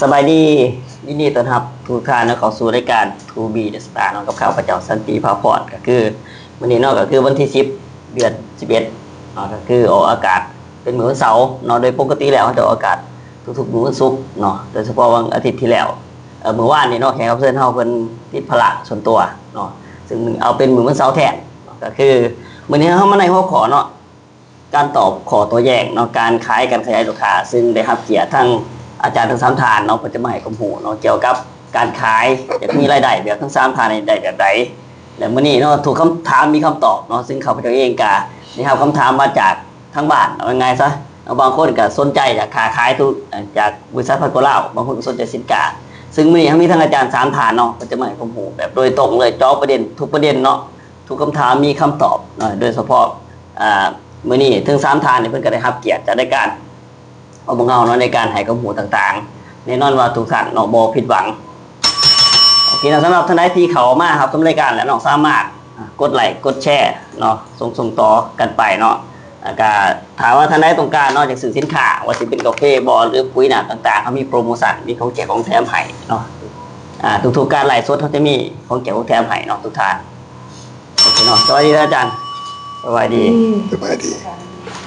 ສະບາຍດີ ຍິນດີຕ້ອນຮັບທຸກທ່ານເນາະ ເຂົ້າສູ່ລາຍການ ທູບີ ເດສະຕາ ເນາະ ກັບຂ້າພະເຈົ້າ ສັນຕິ ພາພອນ. ກໍຄືມື້ນີ້ເນາະ ກໍຄືວັນທີສິບ ເດືອນສິບເອັດເນາະ ກໍຄືອອກອາກາດເປັນມື້ວັນເສົາເນາະ. ໂດຍປົກກະຕິແລ້ວເຮົາຈະອອກອາກາດທຸກໆມື້ວັນສຸກເນາະ, ໂດຍສະເພາະວັນອາທິດທີ່ແລ້ວ ເອີ ມື້ວານນີ້ເນາະ ແຂກຮັບເຊີນເຮົາເພິ່ນຕິດພາລະສ່ວນຕົວເນາະ, ເຊິ່ງເອົາເປັນມື້ວັນເສົາແທນເນາະ. ກໍຄືມື້ນີ້ເຮົາມາໃນຫົວຂໍ້ເນາະ ການຕອບຂໍ້ໂຕ້ແຍ້ງເນາະ ການຂາຍ ການຂະຫຍາຍລູກຄ້າ, ເຊິ່ງໄດ້ຮັບກຽດທັງອາຈານທັງສາມທ່ານເນາະ ເພິ່ນຈະມາໃຫ້ຄວາມຮູ້ເນາະ ກ່ຽວກັບການຂາຍ ຢາກມີລາຍໄດ້ແບບທັງສາມທ່ານນີ້ໄດ້ແບບໃດ. ແລະມື້ນີ້ເນາະ ທຸກຄຳຖາມມີຄຳຕອບເນາະ, ເຊິ່ງຂ້າພະເຈົ້າເອງກະໄດ້ຮັບຄຳຖາມມາຈາກທາງບ້ານ ເອົາງ່າຍໆຊະເນາະ, ບາງຄົນກະສົນໃຈຢາກຄ້າຂາຍທຸ ຈາກບໍລິສັດພັດໂກລາວ, ບາງຄົນກະສົນໃຈສິນຄ້າ. ເຊິ່ງມື້ນີ້ເຮົາມີທັງອາຈານສາມທ່ານເນາະ ເພິ່ນຈະມາໃຫ້ຄວາມຮູ້ແບບໂດຍຕົງເລີຍ ເຈາະປະເດັນ ທຸກປະເດັນເນາະ ທຸກຄຳຖາມມີຄຳຕອບເນາະ. ໂດຍສະເພາະ ອາ ມື້ນີ້ທັງສາມທ່ານນີ້ເພິ່ນກໍໄດ້ຮັບກຽດຈາກລາຍການຂອງພວກເຮົາເນາະ ໃນການໃຫ້ຄວາມຮູ້ຕ່າງໆ. ແນ່ນອນວ່າທຸກທ່ານເນາະ ບໍ່ຜິດຫວັງ. ໂອເຄເນາະ, ສຳລັບທ່ານໃດທີ່ເຂົ້າມາຮັບຊົມລາຍການແລ້ວເນາະ ສາມາດ ອາ ກົດໄລກ໌ ກົດແຊເນາະ ສົ່ງ ສົ່ງຕໍ່ກັນໄປເນາະ. ແລ້ວກະຖ້າວ່າທ່ານໃດຕ້ອງການເນາະ ຢາກຊື້ສິນຄ້າ ວ່າຊິເປັນກາເຟບໍ ຫຼື ປຸ໋ຍນ້ຳຕ່າງໆ ເຮົາມີໂປຣໂມຊັນ ມີຂອງແຈກຂອງແຖມໃຫ້ເນາະ. ອາ ທຸກໆການໄລຟ໌ສົດ ເຮົາຈະມີຂອງແຈກຂອງແຖມໃຫ້ເນາະທຸກທ່ານ. ໂອເຄເນາະ, ສະບາຍດີທ່ານອາຈານ. ສະບາຍດີ. ສະບາຍດີ.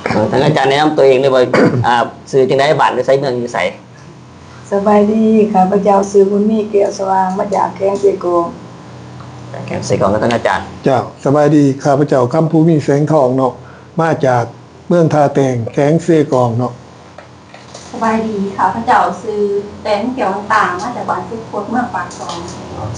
ເອີ ທ່ານອາຈານແນະນຳຕົວເອງເລີຍວ່າ ອາ ຊື່ຈັ່ງໃດ ບ້ານຢູ່ໃສ ເມືອງຢູ່ໃສ? ສະບາຍດີ, ຂ້າພະເຈົ້າຊື່ບຸນມີ ແກ້ວສະຫວ່າງ ມາຈາກແຂວງເຊກອງ. ແຂວງເຊກອງ ແລ້ວທ່ານອາຈານ? ເຈົ້າ, ສະບາຍດີ, ຂ້າພະເຈົ້າ ຄຳພູມີ ແສງທອງເນາະ ມາຈາກເມືອງທ່າແຕງ ແຂວງເຊກອງເນາະ. ສະບາຍດີ, ຂ້າພະເຈົ້າຊື່ແຕນ ແກ້ວວັນຕາ ມາຈາກບ້ານສຸກຄົດ ເມືອງປາກຊ່ອງ.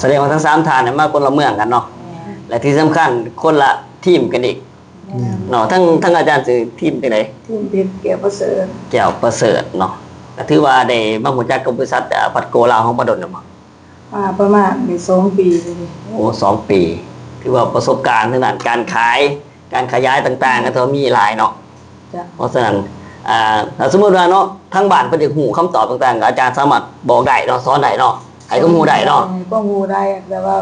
ສະແດງວ່າທັງສາມທ່ານນີ້ມາຄົນລະເມືອງກັນເນາະ. ແມ່ນ. ແລະທີ່ສຳຄັນຄົນລະທີມກັນອີກ. ແມ່ນ. ເນາະ, ທັງ ທັງອາຈານຊື່ທີມຈັ່ງໃດ? ທີມເພັດ ແກ້ວປະເສີດ. ແກ້ວປະເສີດເນາະ, ກໍຖືວ່າໄດ້ມາຮູ້ຈັກກັບບໍລິສັດ ອາ ພັດໂກລາວເຮົາມາດົນແລ້ວບໍ່? ອາ ປະມານໄດ້ສອງປີ. ໂອ້ ສອງປີ, ຖືວ່າປະສົບການທາງດ້ານການຂາຍ ການຂະຫຍາຍຕ່າງໆ ກໍຖືວ່າມີຫຼາຍເນາະ. ເຈົ້າ. ເພາະສະນັ້ນ ອາ ຖ້າສົມມຸດວ່າເນາະ ທາງບ້ານເພິ່ນຢາກຮູ້ຄຳຕອບຕ່າງໆ ອາຈານສາມາດບອກໄດ້ເນາະ ສອນໄດ້ເນາະ ໃຫ້ຄວາມຮູ້ໄດ້ເນາະ. ໃຫ້ຄວາມຮູ້ໄດ້ ແຕ່ວ່າ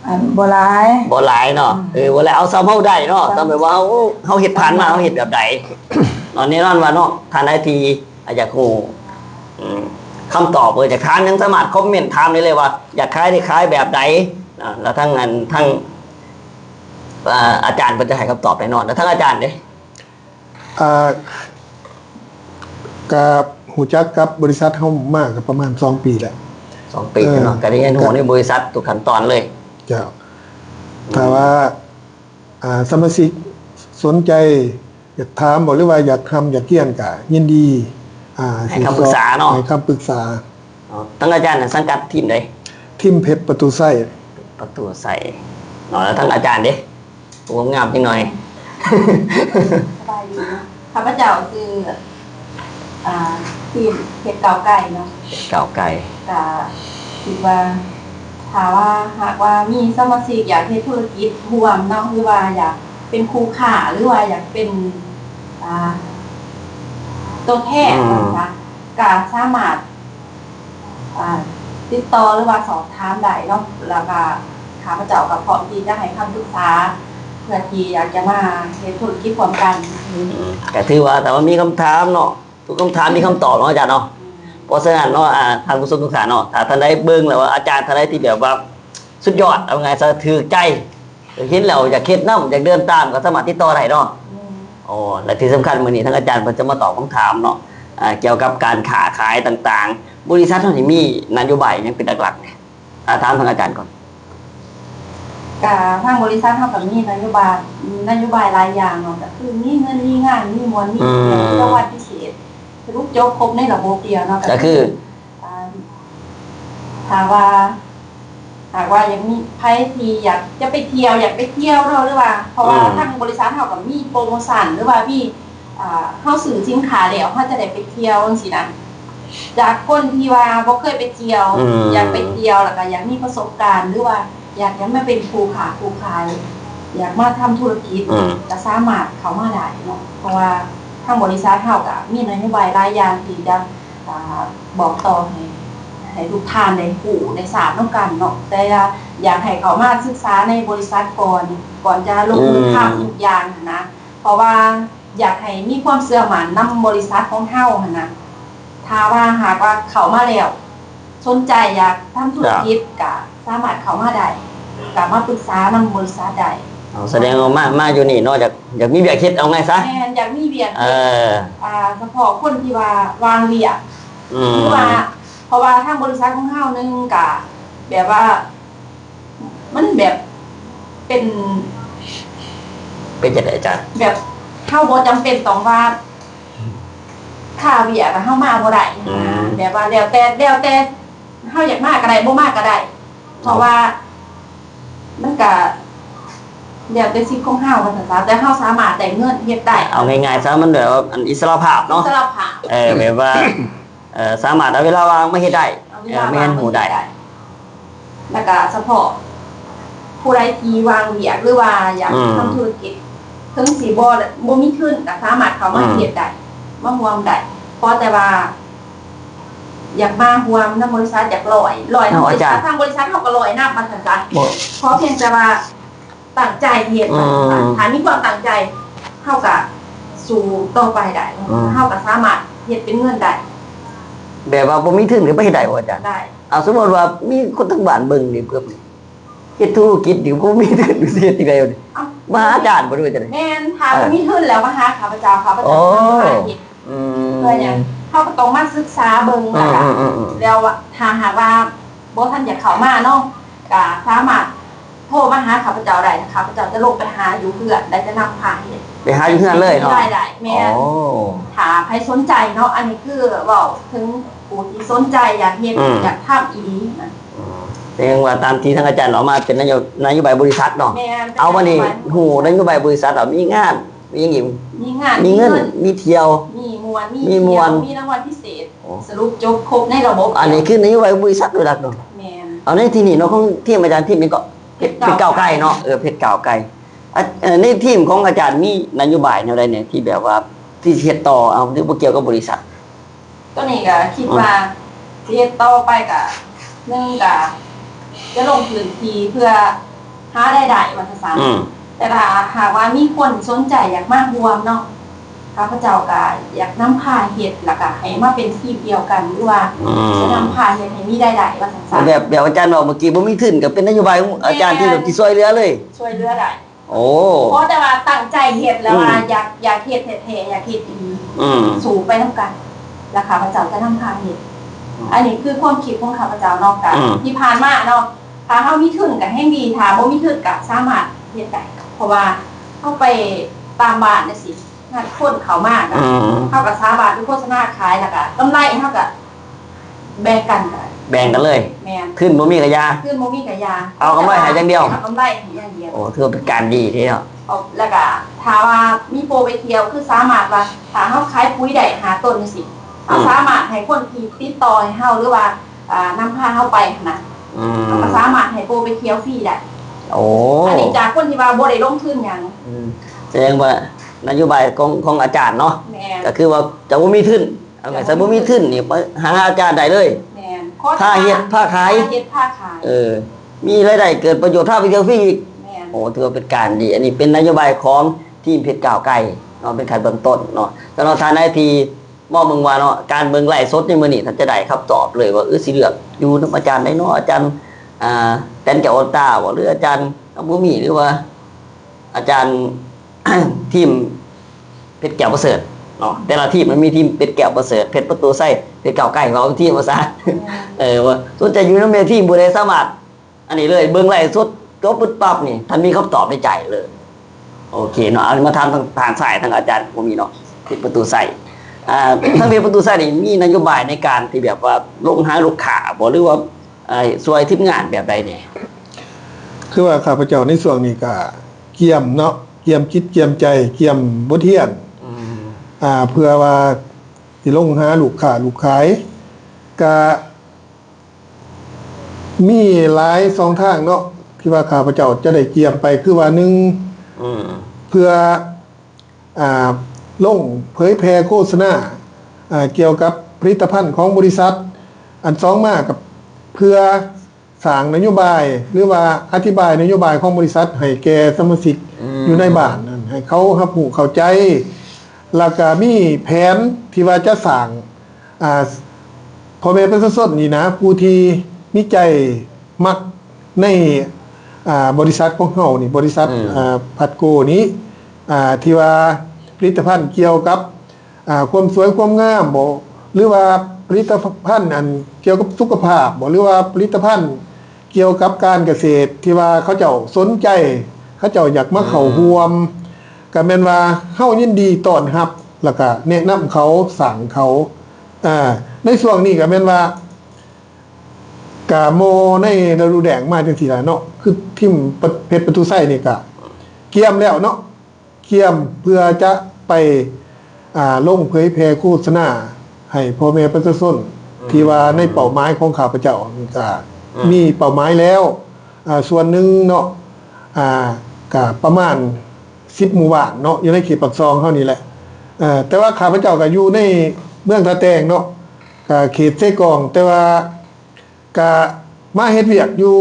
ອັນ ບໍ່ຫຼາຍ ບໍ່ຫຼາຍເນາະ. ອືມ. ເອີ ບໍ່ຫຼາຍ ເອົາສ່ຳເຮົາໄດ້ເນາະ, ສ່ຳ ສ່ຳແບບວ່າເຮົາ ເຮົາເຮັດຜ່ານມາ ເຮົາເຮັດແບບໃດເນາະ. ແນ່ນອນວ່າເນາະ ທ່ານໃດທີ່ ອາ ຢາກຮູ້ ອືມ ຄຳຕອບ ເອີ ຢາກຖາມຫຍັງ ສາມາດຄອມເມັນຖາມໄດ້ເລີຍວ່າ ຢາກຂາຍ ໄດ້ຂາຍແບບໃດ. ອາ ແລ້ວທາງ ອັນ ທາງ ອາ ອາຈານເພິ່ນຈະໃຫ້ຄຳຕອບແນ່ນອນ. ແລ້ວທາງອາຈານເດ? ອ່າ ກະຮູ້ຈັກກັບບໍລິສັດເຮົາມາກໍປະມານສອງປີແລ້ວ. ສອງປີ ເອີ ເນາະ, ກໍໄດ້ຮຽນຮູ້ໃນບໍລິສັດທຸກຂັ້ນຕອນເລີຍ. ເຈົ້າ. ອືມ. ຖ້າວ່າ ອ່າ ສະມາຊິກສົນໃຈຢາກຖາມບໍ ຫຼືວ່າຢາກຮ່ຳຢາກຮຽນ ກໍຍິນດີ ອ່າ ໃຫ້ຄຳປຶກສາເນາະ, ໃຫ້ຄຳປຶກສາ. ເນາະ. ທາງອາຈານສັງກັດທີມໃດ? ທີມເພັດປະຕູໄຊ. ປະຕູໄຊເນາະ. ແລ້ວທາງອາຈານເດ? ໂອ້ ງາມຈັກໜ້ອຍ. ສະບາຍດີເນາະ, ຂ້າພະເຈົ້າຊື່ ອ່າ ທີມເຮັດເຂົ້າໄກ່ເນາະ. ເຮັດເຂົ້າໄກ່. ກະຄິດວ່າ ຖ້າວ່າຫາກວ່າມີສະມາຊິກຢາກເຮັດທຸລະກິດຮ່ວມເນາະ ຫຼືວ່າຢາກເປັນຄູ່ຄ້າ ຫຼືວ່າຢາກເປັນ ອ່າ ຕົວແທນ ອືມ ວ່າຊັ້ນຊະ ກະສາມາດ ອ່າ ຕິດຕໍ່ ຫຼືວ່າສອບຖາມໄດ້ເນາະ, ແລ້ວກະຂ້າພະເຈົ້າກໍພ້ອມທີ່ຈະໃຫ້ຄຳປຶກສາ ເພື່ອທີ່ຢາກຈະມາເຮັດທຸລະກິດຮ່ວມກັນ. ອືມ ກໍຖືວ່າ ແຕ່ວ່າມີຄຳຖາມເນາະ, ທຸກຄຳຖາມມີຄຳຕອບເນາະອາຈານເນາະ. ແມ່ນ. ເພາະສະນັ້ນເນາະ ອາ ທ່ານຜູ້ຊົມທຸກທ່ານເນາະ, ຖ້າທ່ານໃດເບິ່ງແລ້ວວ່າອາຈານທ່ານໃດທີ່ແບບວ່າສຸດຍອດ ເອົາງ່າຍໆຊະ ຖືກໃຈ ເຫັນແລ້ວຢາກເຮັດນຳ ຢາກເດີນຕາມ ກໍສາມາດຕິດຕໍ່ໄດ້ເນາະ. ແມ່ນ. ໂອ້ ແລະທີ່ສຳຄັນມື້ນີ້ທາງອາຈານເພິ່ນຈະມາຕອບຄຳຖາມເນາະ ອາ ກ່ຽວກັບການຄ້າຂາຍຕ່າງໆ. ບໍລິສັດເຮົານີ້ມີນະໂຍບາຍຫຍັງເປັນຫຼັກໆແດ່? ອາ ຖາມທາງອາຈານກ່ອນ. ກະທາງບໍລິສັດເຮົາກະມີນະໂຍບາຍ ນະໂຍບາຍຫຼາຍຢ່າງເນາະ, ກະຄືມີເງິນ ມີງານ ມີມ່ວນ ມີ ອືມ ກິດຈະກຳວັນພິເສດ ສະຫຼຸບຈົບຄົບໃນລະບົບດຽວເນາະ. ກະ ກະຄື ຄື ອ່າ ຖ້າວ່າ ຫາກວ່າຢາກມີໃຜທີ່ຢາກຈະໄປທ່ຽວ ຢາກໄປທ່ຽວເນາະ ຫຼືວ່າ ເພາະວ່າ ອືມ ທາງບໍລິສັດເຮົາກໍມີໂປຣໂມຊັນ ຫຼືວ່າມີ ອ່າ ເຮົາຊື້ສິນຄ້າແລ້ວ ເຮົາຈະໄດ້ໄປທ່ຽວຈັ່ງຊີ້ນະ. ຈາກຄົນທີ່ວ່າບໍ່ເຄີຍໄປທ່ຽວ ອືມ ຢາກໄປທ່ຽວ ແລ້ວກໍຢາກມີປະສົບການ ຫຼືວ່າຢາກຈະມາເປັນຄູ່ຄ້າຄູ່ຂາຍ ຢາກມາທຳທຸລະກິດ ອືມ ກໍສາມາດເຂົ້າມາໄດ້ເນາະ, ເພາະວ່າທາງບໍລິສັດເຮົາກໍມີນະໂຍບາຍຫຼາຍຢ່າງທີ່ຈະ ອ່າ ບອກຕໍ່ໃຫ້ ໃຫ້ທຸກທ່ານໄດ້ຮູ້ໄດ້ຊາບນຳກັນເນາະ. ແຕ່ຢາກໃຫ້ເຂົ້າມາສຶກສາໃນບໍລິສັດກ່ອນ ກ່ອນຈະລົງມື ອືມ ທຳທຸກຢ່າງຫັ້ນນະ, ເພາະວ່າຢາກໃຫ້ມີຄວາມເຊື່ອໝັ້ນນຳບໍລິສັດຂອງເຮົາຫັ້ນນະ. ຖ້າວ່າຫາກວ່າເຂົ້າມາແລ້ວ ສົນໃຈຢາກທຳທຸລະກິດ ກໍສາມາດເຂົ້າມາໄດ້ ກໍມາປຶກສານຳບໍລິສັດໄດ້. ເອົາ ສະແດງວ່າມາ ມາຢູ່ນີ້ເນາະ ຢາກ ຢາກມີວຽກເຮັດ ເອົາງ່າຍຊະ. ແມ່ນ ຢາກມີວຽກ ເອີ ເຮັດ ອ່າ ສະເພາະຄົນທີ່ວ່າວ່າງວຽກ ອືມ ຫຼືວ່າ ເພາະວ່າທາງບໍລິສັດຂອງເຮົາ ໜຶ່ງ ກໍແບບວ່າ ມັນແບບເປັນ ເປັນຈັ່ງໃດອາຈານ? ແບບເຮົາບໍ່ຈຳເປັນຕ້ອງວ່າ ຖ້າວຽກເຮົາມາບໍ່ໄດ້ນະ ອືມ ແບບວ່າແລ້ວແຕ່ ແລ້ວແຕ່ເຮົາຢາກມາກໍໄດ້ ບໍ່ມາກໍໄດ້ ເພາະວ່າມັນກະແລ້ວແຕ່ສິດຂອງເຮົາວ່າຊັ້ນຊະ ແຕ່ເຮົາສາມາດໄດ້ເງິນເຮັດໄດ້. ເອົາງ່າຍໆຊະ ມັນແບບວ່າອັນອິດສະຫຼະພາບເນາະ ອິດສະຫຼະພາບ ເອີ ແບບວ່າ ເອີ ສາມາດເອົາເວລາວ່າງມາເຮັດໄດ້ ເອົາເວລາວ່າງມາເຮັດໄດ້ ເອີ ແມ່ນຮູ້ໄດ້ ແລ້ວກະສະເພາະຜູ້ໃດທີ່ວ່າງວຽກ ຫຼືວ່າຢາກ ອືມ ທຳທຸລະກິດ ເຖິງຊິບໍ່ ບໍ່ມີທຶນ ກະສາມາດເຂົ້າມາ ອືມ ເຮັດໄດ້ ມາຮ່ວມໄດ້ ຂໍແຕ່ວ່າຢາກມາຮ່ວມນຳບໍລິສັດ ຢາກລອຍ ລອຍນຳ ເອົາ ບໍລິສັດ ອາຈານ ທາງບໍລິສັດເຮົາກໍລອຍນຳວ່າຊັ້ນຊະ ບໍ່ ຂໍພຽງແຕ່ວ່າ ຕັ້ງໃຈເຮັດ ອືມ ຖ້າມີຄວາມຕັ້ງໃຈ ເຮົາກະສູ້ຕໍ່ໄປໄດ້ ອືມ ເຮົາກະສາມາດເຮັດເປັນເງິນໄດ້. ແບບວ່າບໍ່ມີທຶນກໍໄປເຮັດໄດ້ບໍ່ອາຈານ? ໄດ້. ເອົາ ສົມມຸດວ່າມີຄົນທາງບ້ານເບິ່ງນີ້ ເພື່ອເຮັດທຸລະກິດນີ້ ບໍ່ມີທຶນ ຊິເຮັດຈັ່ງໃດ? ເອົ້າ ມາຫາອາຈານບໍ່ ຫຼືວ່າຈັ່ງໃດ? ແມ່ນ ຖ້າ ເອີ ບໍ່ມີທຶນແລ້ວມາຫາຂ້າພະເຈົ້າ ຂ້າພະເຈົ້າ ໂອ້ ຈະນຳພາເຮັດ. ອືມ ເພື່ອຫຍັງ? ເຮົາກໍຕ້ອງມາສຶກສາເບິ່ງ ອືມ ແລ້ວ ອືມ ອືມ ແລ້ວຖ້າຫາກວ່າບໍ່ທັນຢາກເຂົ້າມາເນາະ ກໍສາມາດໂທມາຫາຂ້າພະເຈົ້າໄດ້ ຂ້າພະເຈົ້າຈະລົງໄປຫາຢູ່ເຮືອນ ແລະ ຈະນຳພາເຮັດ ໄປຫາຢູ່ເຮືອນເລີຍເນາະ? ໄດ້ ໄດ້ ແມ່ນ. ໂອ້ ຖ້າໃຜສົນໃຈເນາະ ອັນນີ້ຄືເວົ້າເຖິງຜູ້ທີ່ສົນໃຈຢາກເຮັດ ອືມ ຢາກທຳອີ່ຫຼີນະ. ອືມ ແສດງວ່າຕາມທີ່ທາງອາຈານເວົ້າມາເປັນນະໂຍ ນະໂຍບາຍບໍລິສັດເນາະ? ແມ່ນ. ເອົາ ບັດນີ້ ນະໂຍບາຍບໍລິສັດ ເອົາ ມີງານ ມີຫຍັງອີກ? ມີງານ ມີເງິນ ມີທ່ຽວ ມີມ່ວນ ມີ ມີມ່ວນ ມີລາງວັນພິເສດ. ໂອ້ ສະຫຼຸບຈົບຄົບໃນລະບົບ. ອັນນີ້ຄືນະໂຍບາຍບໍລິສັດໂດຍຫຼັກເນາະ? ແມ່ນ. ເອົາ ໃນທີ່ນີ້ເນາະ ຂອງທີມອາຈານ ທີມນີ້ກໍເພດ ເພດກ້າວໄກເນາະ? ເອີ ເພດກ້າວໄກ. ອາ ເອີ ໃນທີມຂອງອາຈານມີນະໂຍບາຍແນວໃດແດ່ ທີ່ແບບວ່າທີ່ເຮັດຕໍ່ ເອົາ ຫຼືບໍ່ກ່ຽວກັບບໍລິສັດ? ໂຕນີ້ກໍຄິດວ່າ ອືມ ຊິເຮັດຕໍ່ໄປກໍ ໜຶ່ງກໍຈະລົງພື້ນທີ່ເພື່ອຫາລາຍໄດ້ວ່າຊັ້ນຊະ. ອືມ ແຕ່ຖ້າຫາກວ່າມີຄົນສົນໃຈຢາກມາຮ່ວມເນາະ ຂ້າພະເຈົ້າກໍຢາກນຳພາເຮັດ ແລ້ວກໍໃຫ້ມາເປັນທີມດຽວກັນ ຫຼືວ່າ ອືມ ຈະນຳພາເຮັດໃຫ້ມີລາຍໄດ້ວ່າຊັ້ນຊະ. ແບບ ແບບອາຈານເວົ້າເມື່ອກີ້ ບໍ່ມີທຶນກໍເປັນນະໂຍບາຍຂອງອາຈານ ແມ່ນ ທີ່ແບບຊິຊ່ວຍເຫຼືອເລີຍ. ຊ່ວຍເຫຼືອໄດ້. ໂອ້ ຂໍແຕ່ວ່າຕັ້ງໃຈເຮັດ ແລ້ວວ່າ ອືມ ຢາກ ຢາກເຮັດແທ້ໆ ຢາກເຮັດອີ່ຫຼີ ອືມ ສູ້ໄປນຳກັນ ແລ້ວຂ້າພະເຈົ້າຈະນຳພາເຮັດ. ອືມ ອັນນີ້ຄືຄວາມຄິດຂອງຂ້າພະເຈົ້າເນາະ. ກະ ອືມ ທີ່ຜ່ານມາເນາະ ຖ້າເຮົາມີທຶນກໍແຮ່ງດີ ຖ້າບໍ່ມີທຶນກໍສາມາດເຮັດໄດ້ ເພາະວ່າເຮົາໄປຕາມບ້ານຈັ່ງຊີ້ ນັດຄົນເຂົ້າມາ ອືມ ເຮົາກໍສາມາດໄປໂຄສະນາຂາຍ ແລ້ວກໍກຳໄລເຮົາກໍ ແບ່ງກັນກໍໄດ້ ແບ່ງກັນເລີຍ. ແມ່ນ. ທຶນບໍ່ມີກະຢ່າ ທຶນບໍ່ມີກະຢ່າ ເອົາກຳໄລໃຫ້ຢ່າງດຽວ ເອົາກຳໄລໃຫ້ຢ່າງດຽວ. ໂອ້ ຖືວ່າເປັນການດີເດ້ເນາະ. ເອົາ ແລ້ວກະຖ້າວ່າມີໂປຣໄປທ່ຽວ ຄືສາມາດວ່າ ຖ້າເຮົາຂາຍປຸ໋ຍໄດ້ຫ້າຕົນຈັ່ງຊີ້ ເຮົາ ອືມ ສາມາດໃຫ້ຄົນທີ່ຕິດຕໍ່ໃຫ້ເຮົາ ຫຼືວ່າ ອ່າ ນຳພາເຮົາໄປຫັ້ນນະ ອືມ ເຮົາກໍສາມາດໃຫ້ໂປຣໄປທ່ຽວຟຣີໄດ້. ໂອ້ ອັນນີ້ຈາກຄົນທີ່ວ່າບໍ່ໄດ້ລົງທຶນຫຍັງ. ອືມ ສະແດງວ່ານະໂຍບາຍຂອງ ຂອງອາຈານເນາະ ແມ່ນ ກໍຄືວ່າຈະບໍ່ມີທຶນ ເອົາ ຈະບໍ່ມີທຶນ ບໍ່ມີທຶນນີ້ ໄປຫາອາຈານໄດ້ເລີຍ. ແມ່ນ. ພາເຮັດ ພາຂາຍ ພາເຮັດ ພາຂາຍ ເອີ ມີລາຍໄດ້ເກີດປະໂຫຍດ ພາໄປທ່ຽວຟຣີອີກ. ແມ່ນ. ໂອ້ ຖືວ່າເປັນການດີ ອັນນີ້ເປັນນະໂຍບາຍຂອງທີມເພດກ້າວໄກເນາະ ເປັນຂັ້ນເບື້ອງຕົ້ນເນາະ. ສຳລັບທ່ານໃດທີ່ມອງເບິ່ງວ່າເນາະ ການເບິ່ງໄລຟ໌ສົດໃນມື້ນີ້ ທ່ານຈະໄດ້ຄຳຕອບເລີຍວ່າ ເອີ ຊິເລືອກຢູ່ນຳອາຈານໃດເນາະ ອາຈານ ອ່າ ແຕນ ແກ້ວອ່ອນຕາບໍ ຫຼືອາຈານ ນ້ອງບູມີ້ ຫຼືວ່າ ອາຈານ ທີມເພັດແກ້ວປະເສີດເນາະ ແຕ່ລະທີມມັນມີທີມເພັດແກ້ວປະເສີດ ເພັດປະຕູໄຊ ເພັດກ້າວໄກ ເວົ້າທີມວ່າຊະ ເອີ ວ່າສົນໃຈຢູ່ນຳແມ່ທີມຜູ້ໃດ ສາມາດອັນນີ້ເລີຍ ເບິ່ງໄລຟ໌ສົດຈົບປຶບປັບນີ້ ທ່ານມີຄຳຕອບໃນໃຈເລີຍ. ໂອເຄເນາະ ເອົາ ມາຖາມທາງ ທາງຊ້າຍ ທາງອາຈານບໍ່ມີເນາະ ເພັດປະຕູໄຊ ອ່າ ທາງເພັດປະຕູໄຊນີ້ມີນະໂຍບາຍໃນການທີ່ແບບວ່າລົງຫາລູກຄ້າບໍ່ ຫຼືວ່າ ອ່າ ຊ່ວຍທີມງານແບບໃດແດ່? ຄືວ່າຂ້າພະເຈົ້າໃນຊ່ວງນີ້ກະກຽມເນາະ ກຽມຈິດກຽມໃຈ ກຽມບົດຮຽນ ອືມ ອ່າ ເພື່ອວ່າຊິລົງຫາລູກຄ້າລູກຂາຍ ກະມີຫຼາຍຊ່ອງທາງເນາະ ທີ່ວ່າຂ້າພະເຈົ້າຈະໄດ້ກຽມໄປ ຄືວ່າ ໜຶ່ງ ອືມ ເພື່ອ ອ່າ ລົງເຜີຍແຜ່ໂຄສະນາ ອ່າ ກ່ຽວກັບຜະລິດຕະພັນຂອງບໍລິສັດ, ອັນສອງມາກໍເພື່ອສ້າງນະໂຍບາຍ ຫຼືວ່າອະທິບາຍນະໂຍບາຍຂອງບໍລິສັດໃຫ້ແກ່ສະມາຊິກ ອືມ ຢູ່ໃນບ້ານນັ້ນ ໃຫ້ເຂົາຮັບຮູ້ເຂົ້າໃຈ ແລ້ວກໍມີແຜນທີ່ວ່າຈະສ້າງ ອ່າ ພໍ່ແມ່ປະຊາຊົນນີ້ນະ ຜູ້ທີ່ມີໃຈມັກໃນ ອ່າ ບໍລິສັດຂອງເຮົານີ້ ບໍລິສັດ ອືມ ອ່າ ພັດໂກນີ້ ອ່າ ທີ່ວ່າຜະລິດຕະພັນກ່ຽວກັບ ອ່າ ຄວາມສວຍຄວາມງາມບໍ ຫຼືວ່າຜະລິດຕະພັນອັນກ່ຽວກັບສຸຂະພາບບໍ ຫຼືວ່າຜະລິດຕະພັນກ່ຽວກັບການກະເສດ ທີ່ວ່າເຂົາເຈົ້າສົນໃຈ ເຂົາເຈົ້າຢາກມາເຂົ້າ ອືມ ຮ່ວມ ກະແມ່ນວ່າເຮົາຍິນດີຕ້ອນຮັບ ແລ້ວກະແນະນຳເຂົາ ສ້າງເຂົາ ອ່າ ໃນຊ່ວງນີ້ກະແມ່ນວ່າ ກະມໍ່ໃນລະດູແລ້ງມາຈັ່ງຊີ້ລະເນາະ ຄືທີມເພັດປະຕູໄຊນີ້ກະກຽມແລ້ວເນາະ ກຽມເພື່ອຈະໄປ ອ່າ ລົງເຜີຍແຜ່ໂຄສະນາໃຫ້ພໍ່ແມ່ປະຊາຊົນ ອືມ ທີ່ວ່າໃນເປົ້າໝາຍຂອງຂ້າພະເຈົ້າກະ ອືມ ມີເປົ້າໝາຍແລ້ວ ອ່າ ສ່ວນໜຶ່ງເນາະ ອ່າ ກະປະມານສິບໝູ່ບ້ານເນາະ ຢູ່ໃນເຂດປາກຊ່ອງເຮົານີ້ແຫຼະ ເອີ ແຕ່ວ່າຂ້າພະເຈົ້າກະຢູ່ໃນເມືອງທ່າແຕງເນາະ ກະເຂດເຊກອງ ແຕ່ວ່າກະມາເຮັດວຽກຢູ່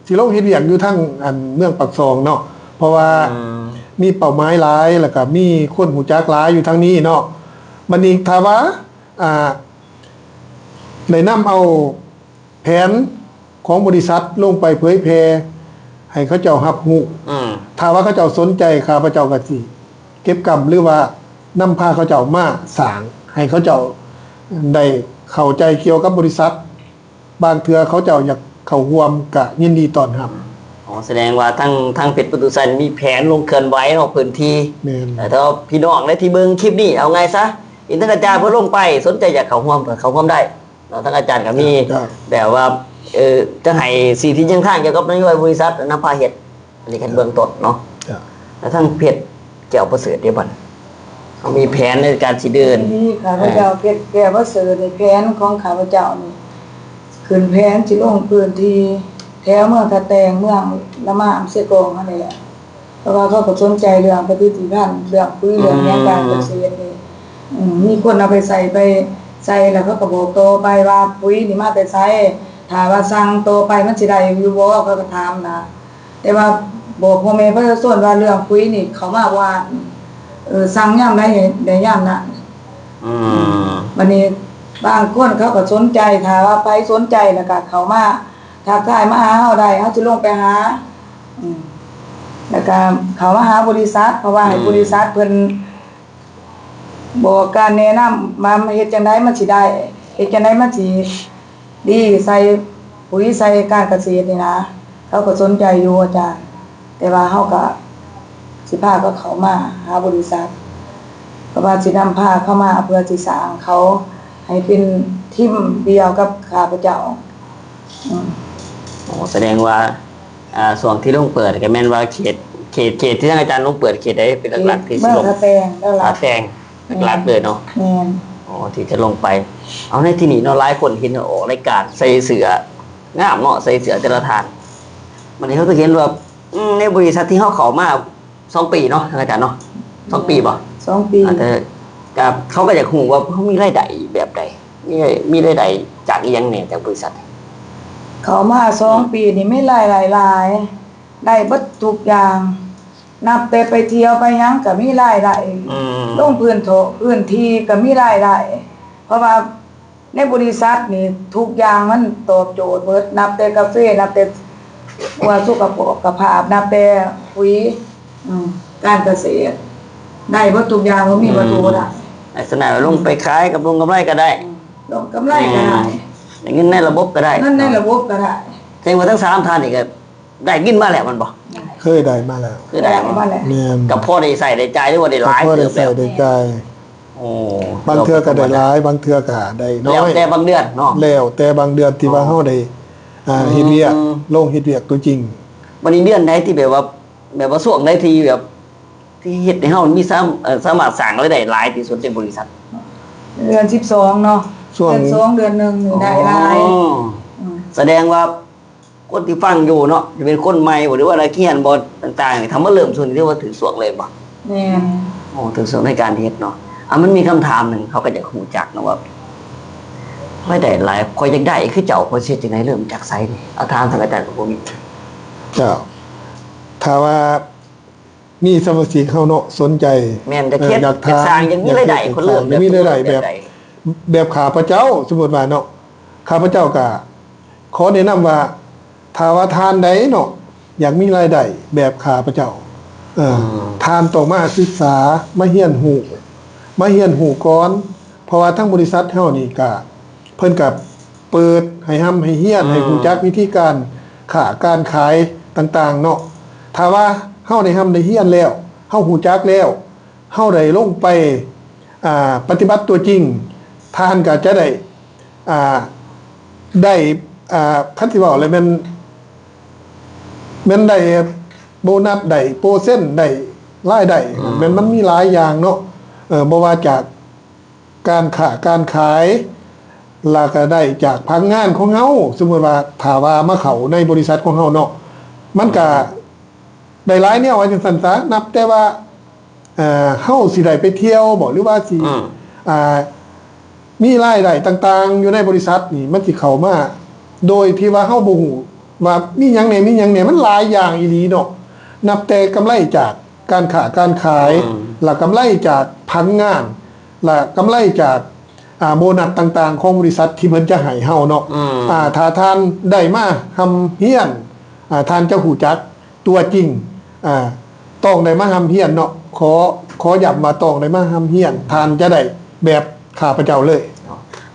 ຊິລົງເຮັດວຽກຢູ່ທາງອັນເມືອງປາກຊ່ອງເນາະ ເພາະວ່າ ອືມ ມີເປົ້າໝາຍຫຼາຍ ແລ້ວກະມີຄົນຮູ້ຈັກຫຼາຍຢູ່ທາງນີ້ເນາະ ບັດນີ້ຖ້າວ່າ ອ່າ ໄດ້ນຳເອົາແຜນຂອງບໍລິສັດລົງໄປເຜີຍແຜ່ໃຫ້ເຂົາເຈົ້າຮັບຮູ້ ອືມ ຖ້າວ່າເຂົາເຈົ້າສົນໃຈ ຂ້າພະເຈົ້າກະຊິເກັບກຳ ຫຼືວ່ານຳພາເຂົາເຈົ້າມາສ້າງ ໃຫ້ເຂົາເຈົ້າໄດ້ເຂົ້າໃຈກ່ຽວກັບບໍລິສັດ ບາງເທື່ອເຂົາເຈົ້າຢາກເຂົ້າຮ່ວມກະຍິນດີຕ້ອນຮັບ. ອໍ ສະແດງວ່າທາງ ທາງເພັດປະຕູໄຊມີແຜນລົງເຄື່ອນໄຫວເນາະ ພື້ນທີ່ ແມ່ນ ເອີ ຖ້າພີ່ນ້ອງໃດທີ່ເບິ່ງຄລິບນີ້ ເອົາງ່າຍຊະ ເຫັນທາງອາຈານເພິ່ນລົງໄປ ສົນໃຈຢາກເຂົ້າຮ່ວມກະເຂົ້າຮ່ວມໄດ້ເນາະ ທາງອາຈານກະມີ ເຈົ້າ ແບບວ່າ ເອີ ຈະໃຫ້ຊີ້ທິດແນວທາງກ່ຽວກັບນະໂຍບາຍບໍລິສັດນຳພາເຮັດ ອັນນີ້ຄັນເບື້ອງຕົ້ນເນາະ ເຈົ້າ ແລ້ວທາງເພັດແກ້ວປະເສີດເດ ບັດເຮົາມີແຜນໃນການຊິເດີນ ນີ້ຂ້າພະເຈົ້າ ເອີ ເພັດແກ້ວປະເສີດ ໃນແຜນຂອງຂ້າພະເຈົ້ານີ້ ຂຶ້ນແຜນຊິລົງພື້ນທີ່ແຖວເມືອງທ່າແຕງ ເມືອງລະມາມ ເຊກອງຫັ້ນນີ້ແຫຼະ ເພາະວ່າເຂົາກະສົນໃຈເລື່ອງຜະລິດຕະພັນ ເລື່ອງປຸ໋ຍ ອືມ ເລື່ອງຫຍັງການກະເສດນີ້ ອືມ ມີຄົນເອົາໄປໃສ່ ໄປໃສ່ແລ້ວເຂົາກະບອກຕໍ່ໄປວ່າ ປຸ໋ຍນີ້ມາແຕ່ໃສ ຖ້າວ່າສັ່ງຕໍ່ໄປມັນຊິໄດ້ຢູ່ບໍ່ ເຂົາກະຖາມນະ ແຕ່ວ່າບອກພໍ່ແມ່ປະຊາຊົນວ່າເລື່ອງປຸ໋ຍນີ້ເຂົ້າມາບໍ່ອາດ ເອີ ສັ່ງຍາມໃດໄດ້ຍາມນັ້ນ ອືມ ບັດນີ້ບາງຄົນເຂົາກະສົນໃຈ ຖ້າວ່າໃຜສົນໃຈແລ້ວກະເຂົ້າມາທັກທາຍມາຫາເຮົາໄດ້ ເຮົາຊິລົງໄປຫາ ອືມ ແລ້ວກະເຂົ້າມາຫາບໍລິສັດ ເພາະວ່າໃຫ້ ອືມ ບໍລິສັດເພິ່ນ ບອກການແນະນຳວ່າເຮັດຈັ່ງໃດມັນຊິໄດ້ ເຮັດຈັ່ງໃດມັນຊິດີ ໃສ່ປຸ໋ຍໃສ່ການກະເສດນີ້ນະ ເຂົາກະສົນໃຈຢູ່ອາຈານ ແຕ່ວ່າເຮົາກະຊິພາເຂົາເຂົ້າມາຫາບໍລິສັດ ເພາະວ່າຊິນຳພາເຂົາມາເພື່ອຊິສ້າງເຂົາໃຫ້ເປັນທີມດຽວກັບຂ້າພະເຈົ້າ. ອືມ ໂອ້ ສະແດງວ່າ ອ່າ ຊ່ວງທີ່ລົງເປີດກະແມ່ນວ່າເຂດ ເຂດ ເຂດທີ່ທາງອາຈານລົງເປີດເຂດໃດເປັນຫຼັກໆ ທີ່ຊິລົງ? ເຂດເມືອງທ່າແຕງ ທ່າແຕງຫຼັກໆ ເລີຍເນາະ ແມ່ນ ອໍ ທີ່ຈະລົງໄປ ເອົາ ໃນທີ່ນີ້ເນາະ ຫຼາຍຄົນເຫັນອອກລາຍການໃສ່ເສື້ອງາມເນາະ ໃສ່ເສື້ອແຕ່ລະທ່ານ ບັດນີ້ເຮົາກະເຫັນວ່າ ອືມ ໃນບໍລິສັດທີ່ເຮົາເຂົ້າມາສອງປີເນາະ ທາງອາຈານເນາະ ສອງປີບໍ່? ສອງປີ ເອີ ກະເຂົາກະຢາກຮູ້ວ່າເຮົາມີລາຍໄດ້ແບບໃດ ມີ ມີລາຍໄດ້ຈາກອີ່ຫຍັງແດ່ ຈາກບໍລິສັດ? ເຂົ້າມາສອງ ອືມ ປີນີ້ມີລາຍໄດ້ຫຼາຍ ໄດ້ເບິດທຸກຢ່າງ ນັບແຕ່ໄປທ່ຽວໄປຫຍັງກະມີລາຍໄດ້ ອືມ ລົງພື້ນໂທ ພື້ນທີ່ກະມີລາຍໄດ້ ເພາະວ່າ ໃນບໍລິສັດນີ້ທຸກຢ່າງມັນຕອບໂຈດເບິດ ນັບແຕ່ກາເຟ ນັບແຕ່ວ່າສຸຂະພາບ ນັບແຕ່ປຸ໋ຍ ອືມ ການກະເສດ ໄດ້ເບິດທຸກຢ່າງ ບໍ່ມີວ່າ ອືມ ໂຕບໍ່ໄດ້ ລັກສະນະລົງໄປຂາຍ ກຳລົງກຳໄລກະໄດ້ ອືມ ລົງກຳໄລກະໄດ້ ອືມ ໄດ້ເງິນໃນລະບົບກະໄດ້ ເງິນໃນລະບົບກະໄດ້ ແສດງວ່າທັງສາມທ່ານນີ້ກະ ໄດ້ເງິນມາແລ້ວແມ່ນບໍ່? ເຄີຍໄດ້ມາແລ້ວ ເຄີຍໄດ້ມາແລ້ວ ແມ່ນ ກະພໍໄດ້ໃຊ້ໄດ້ຈ່າຍ ຫຼືວ່າໄດ້ຫຼາຍເຕີບແລ້ວ? ພໍໄດ້ໃຊ້ໄດ້ຈ່າຍ ໂອ້ ບາງເທື່ອກະໄດ້ຫຼາຍ ບາງເທື່ອກະໄດ້ນ້ອຍ ແລ້ວແຕ່ບາງເດືອນເນາະ ແລ້ວແຕ່ບາງເດືອນທີ່ວ່າເຮົາໄດ້ ອືມ ເຮັດວຽກ ອືມ ລົງເຮັດວຽກຕົວຈິງ ບັດນີ້ເດືອນໃດທີ່ແບບວ່າ ແບບວ່າຊ່ວງໃດທີ່ແບບ ທີ່ເຮັດໃຫ້ເຮົາມີ ສາ ເອີ ສາມາດສ້າງລາຍໄດ້ຫຼາຍທີ່ສຸດໃນບໍລິສັດ? ເດືອນສິບສອງເນາະ ຊ່ວງເດືອນສອງ ເດືອນໜຶ່ງນີ້ໄດ້ຫຼາຍ ອໍ ອືມ ສະແດງວ່າ ຄົນທີ່ຟັງຢູ່ເນາະ ຈະເປັນຄົນໃໝ່ບໍ ຫຼືວ່ານັກຮຽນບໍ ຕ່າງໆ ຖ້າມາເລີ່ມຊ່ວງນີ້ຖືວ່າຖືກຊ່ວງເລີຍບໍ? ແມ່ນ ໂອ້ ຖືກຊ່ວງໃນການເຮັດເນາະ ອ່າ ມັນມີຄຳຖາມໜຶ່ງ ເຮົາກະຢາກຮູ້ຈັກເນາະວ່າ ລາຍໄດ້ຫຼາຍ ຂ້ອຍຢາກໄດ້ຄືເຈົ້າ ຂ້ອຍຊິເຮັດຈັ່ງໃດ ເລີ່ມຈາກໃສນີ້? ເອົາ ຖາມທາງອາຈານກະບໍ່ມີ ເຈົ້າ ຖ້າວ່າ ມີສະມາຊິກເຮົາເນາະ ສົນໃຈ ແມ່ນ ຢາກເຮັດ ຢາກຖາມ ຢາກສ້າງ ຢາກມີລາຍໄດ້ ຢາກເຮັດ ເພິ່ນເລີ່ມ ຢາກມີລາຍໄດ້ແບບ ແບບຂ້າພະເຈົ້າ ສົມມຸດວ່າເນາະ ຂ້າພະເຈົ້າກະຂໍແນະນຳວ່າ ຖ້າວ່າທ່ານໃດເນາະ ຢາກມີລາຍໄດ້ແບບຂ້າພະເຈົ້າ ເອີ ອືມ ທ່ານຕ້ອງມາສຶກສາ ມາຮຽນຮູ້ ມາຮຽນຮູ້ກ່ອນ ເພາະວ່າທາງບໍລິສັດເຮົານີ້ກະ ເພິ່ນກະເປີດໃຫ້ຮ່ຳໃຫ້ຮຽນ ອືມ ໃຫ້ຮູ້ຈັກວິທີການຄ້າການຂາຍຕ່າງໆເນາະ. ຖ້າວ່າເຮົາໄດ້ຮ່ຳໄດ້ຮຽນແລ້ວ ເຮົາຮູ້ຈັກແລ້ວ ເຮົາໄດ້ລົງໄປ ອ່າ ປະຕິບັດຕົວຈິງ ທ່ານກໍຈະໄດ້ ອ່າ ໄດ້ ອ່າ ຄັນຊິເວົ້າແລ້ວແມ່ນ ແມ່ນໄດ້ໂບນັດ ໄດ້ເປີເຊັນ ໄດ້ລາຍໄດ້ ອືມ ແມ່ນມັນມີຫຼາຍຢ່າງເນາະ ເອີ ບໍ່ວ່າຈາກ ການຄ້າການຂາຍ ແລ້ວກໍໄດ້ຈາກພະນັກງານຂອງເຮົາ. ສົມມຸດວ່າຖ້າວ່າມາເຂົ້າໃນບໍລິສັດຂອງເຮົາເນາະ ມັນກໍໄດ້ຫຼາຍແນວ ວ່າຈັ່ງຊັ້ນຊະ. ນັບແຕ່ວ່າ ເອີ ເຮົາຊິໄດ້ໄປທ່ຽວບໍ ຫຼືວ່າຊິ ອືມ ອ່າ ມີລາຍໄດ້ຕ່າງໆຢູ່ໃນບໍລິສັດນີ້ ມັນຊິເຂົ້າມາໂດຍທີ່ວ່າເຮົາບໍ່ຮູ້ ວ່າມີຫຍັງແດ່ ມີຫຍັງແດ່ ມັນຫຼາຍຢ່າງອີ່ຫຼີເນາະ. ນັບແຕ່ກຳໄລຈາກການຄ້າການຂາຍ ອືມ ແລ້ວກຳໄລຈາກພະນັກງານ ແລ້ວກຳໄລຈາກ ອ່າ ໂບນັດຕ່າງໆຂອງບໍລິສັດທີ່ເພິ່ນຈະໃຫ້ເຮົາເນາະ. ອືມ ອ່າ ຖ້າທ່ານໄດ້ມາຮ່ຳຮຽນ ອ່າ ທ່ານຈະຮູ້ຈັກຕົວຈິງ ອ່າ ຕ້ອງໄດ້ມາຮ່ຳຮຽນເນາະ. ຂໍ ຂໍຢ້ຳວ່າຕ້ອງໄດ້ມາຮ່ຳຮຽນ ທ່ານຈະໄດ້ແບບຂ້າພະເຈົ້າເລີຍ.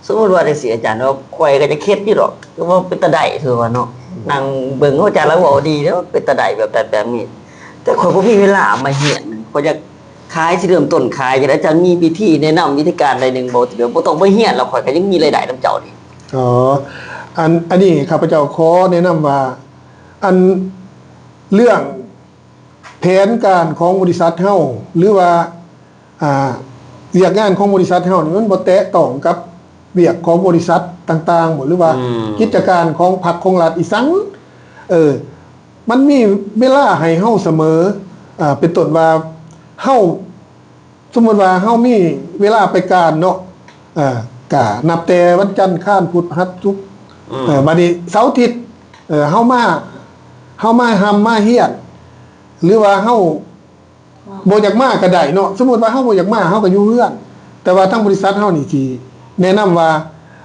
ສົມມຸດວ່າຈັ່ງຊີ້ ອາຈານເນາະ ຂ້ອຍກໍຈະເຮັດຢູ່ດອກ ຄືວ່າເປັນຕາໄດ້ ຄືວ່າເນາະ ນັ່ງເບິ່ງ ໂອ້ ອາຈານລາວເວົ້າດີເດ້ ເປັນຕາໄດ້ແບບນັ້ນແບບນີ້ ແຕ່ຂ້ອຍບໍ່ມີເວລາມາຮຽນ ຂ້ອຍຢາກຂາຍ ຊິເລີ່ມຕົ້ນຂາຍ ອາຈານມີວິທີແນະນຳ ວິທີການໃດໜຶ່ງບໍ່ ທີ່ແບບບໍ່ຕ້ອງໄປຮຽນ ແລ້ວຂ້ອຍກໍຍັງມີລາຍໄດ້ນຳເຈົ້ານີ້? ອໍ ອັນ ອັນນີ້ຂ້າພະເຈົ້າຂໍແນະນຳວ່າ ອັນ ເລື່ອງ ແຜນການຂອງບໍລິສັດເຮົາ ຫຼືວ່າ ອ່າ ວຽກງານຂອງບໍລິສັດເຮົານີ້ ມັນບໍ່ແຕະຕ້ອງກັບວຽກຂອງບໍລິສັດຕ່າງໆບໍ ຫຼືວ່າ ອືມ ກິດຈະການຂອງພັກຂອງລັດອີ່ສັງ ເອີ ມັນມີເວລາໃຫ້ເຮົາສະເໝີ. ອ່າ ເປັນຕົ້ນວ່າ ເຮົາ ສົມມຸດວ່າເຮົາມີເວລາໄປການເນາະ ເອີ ກະນັບແຕ່ວັນຈັນ ຄານ ພຸດ ພະຫັດ ສຸກ ອືມ ເອີ ບາດນີ້ເສົາອາທິດ ເອີ ເຮົາມາ ເຮົາມາຮ່ຳມາຮຽນ ຫຼືວ່າເຮົາບໍ່ຢາກມາກໍໄດ້ເນາະ. ສົມມຸດວ່າເຮົາບໍ່ຢາກມາ ເຮົາກໍຢູ່ເຮືອນ ແຕ່ວ່າທາງບໍລິສັດເຮົານີ້ຊິແນະນຳວ່າ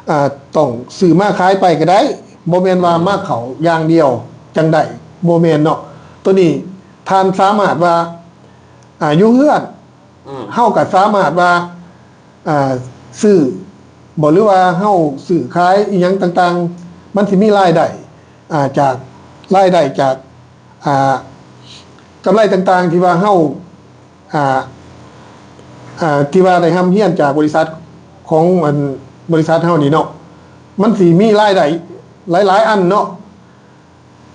ເອີ ຕ້ອງຊື້ມາຂາຍໄປກໍໄດ້ ບໍ່ແມ່ນວ່າ ອືມ ມາເຂົ້າຢ່າງດຽວຈັ່ງໃດ ບໍ່ແມ່ນເນາະ. ໂຕນີ້ທ່ານສາມາດວ່າ ອ່າ ຢູ່ເຮືອນ ອືມ ເຮົາກໍສາມາດວ່າ ອ່າ ຊື້ບໍ ຫຼືວ່າເຮົາຊື້ຂາຍອີ່ຫຍັງຕ່າງໆ ມັນຊິມີລາຍໄດ້ ອ່າ ຈາກ ລາຍໄດ້ຈາກ ອ່າ ກຳໄລຕ່າງໆ ທີ່ວ່າເຮົາ ອ່າ ອ່າ ທີ່ວ່າໄດ້ຮ່ຳຮຽນຈາກບໍລິສັດຂອງ ອັນ ບໍລິສັດເຮົານີ້ເນາະ ມັນຊິມີລາຍໄດ້ຫຼາຍໆອັນເນາະ.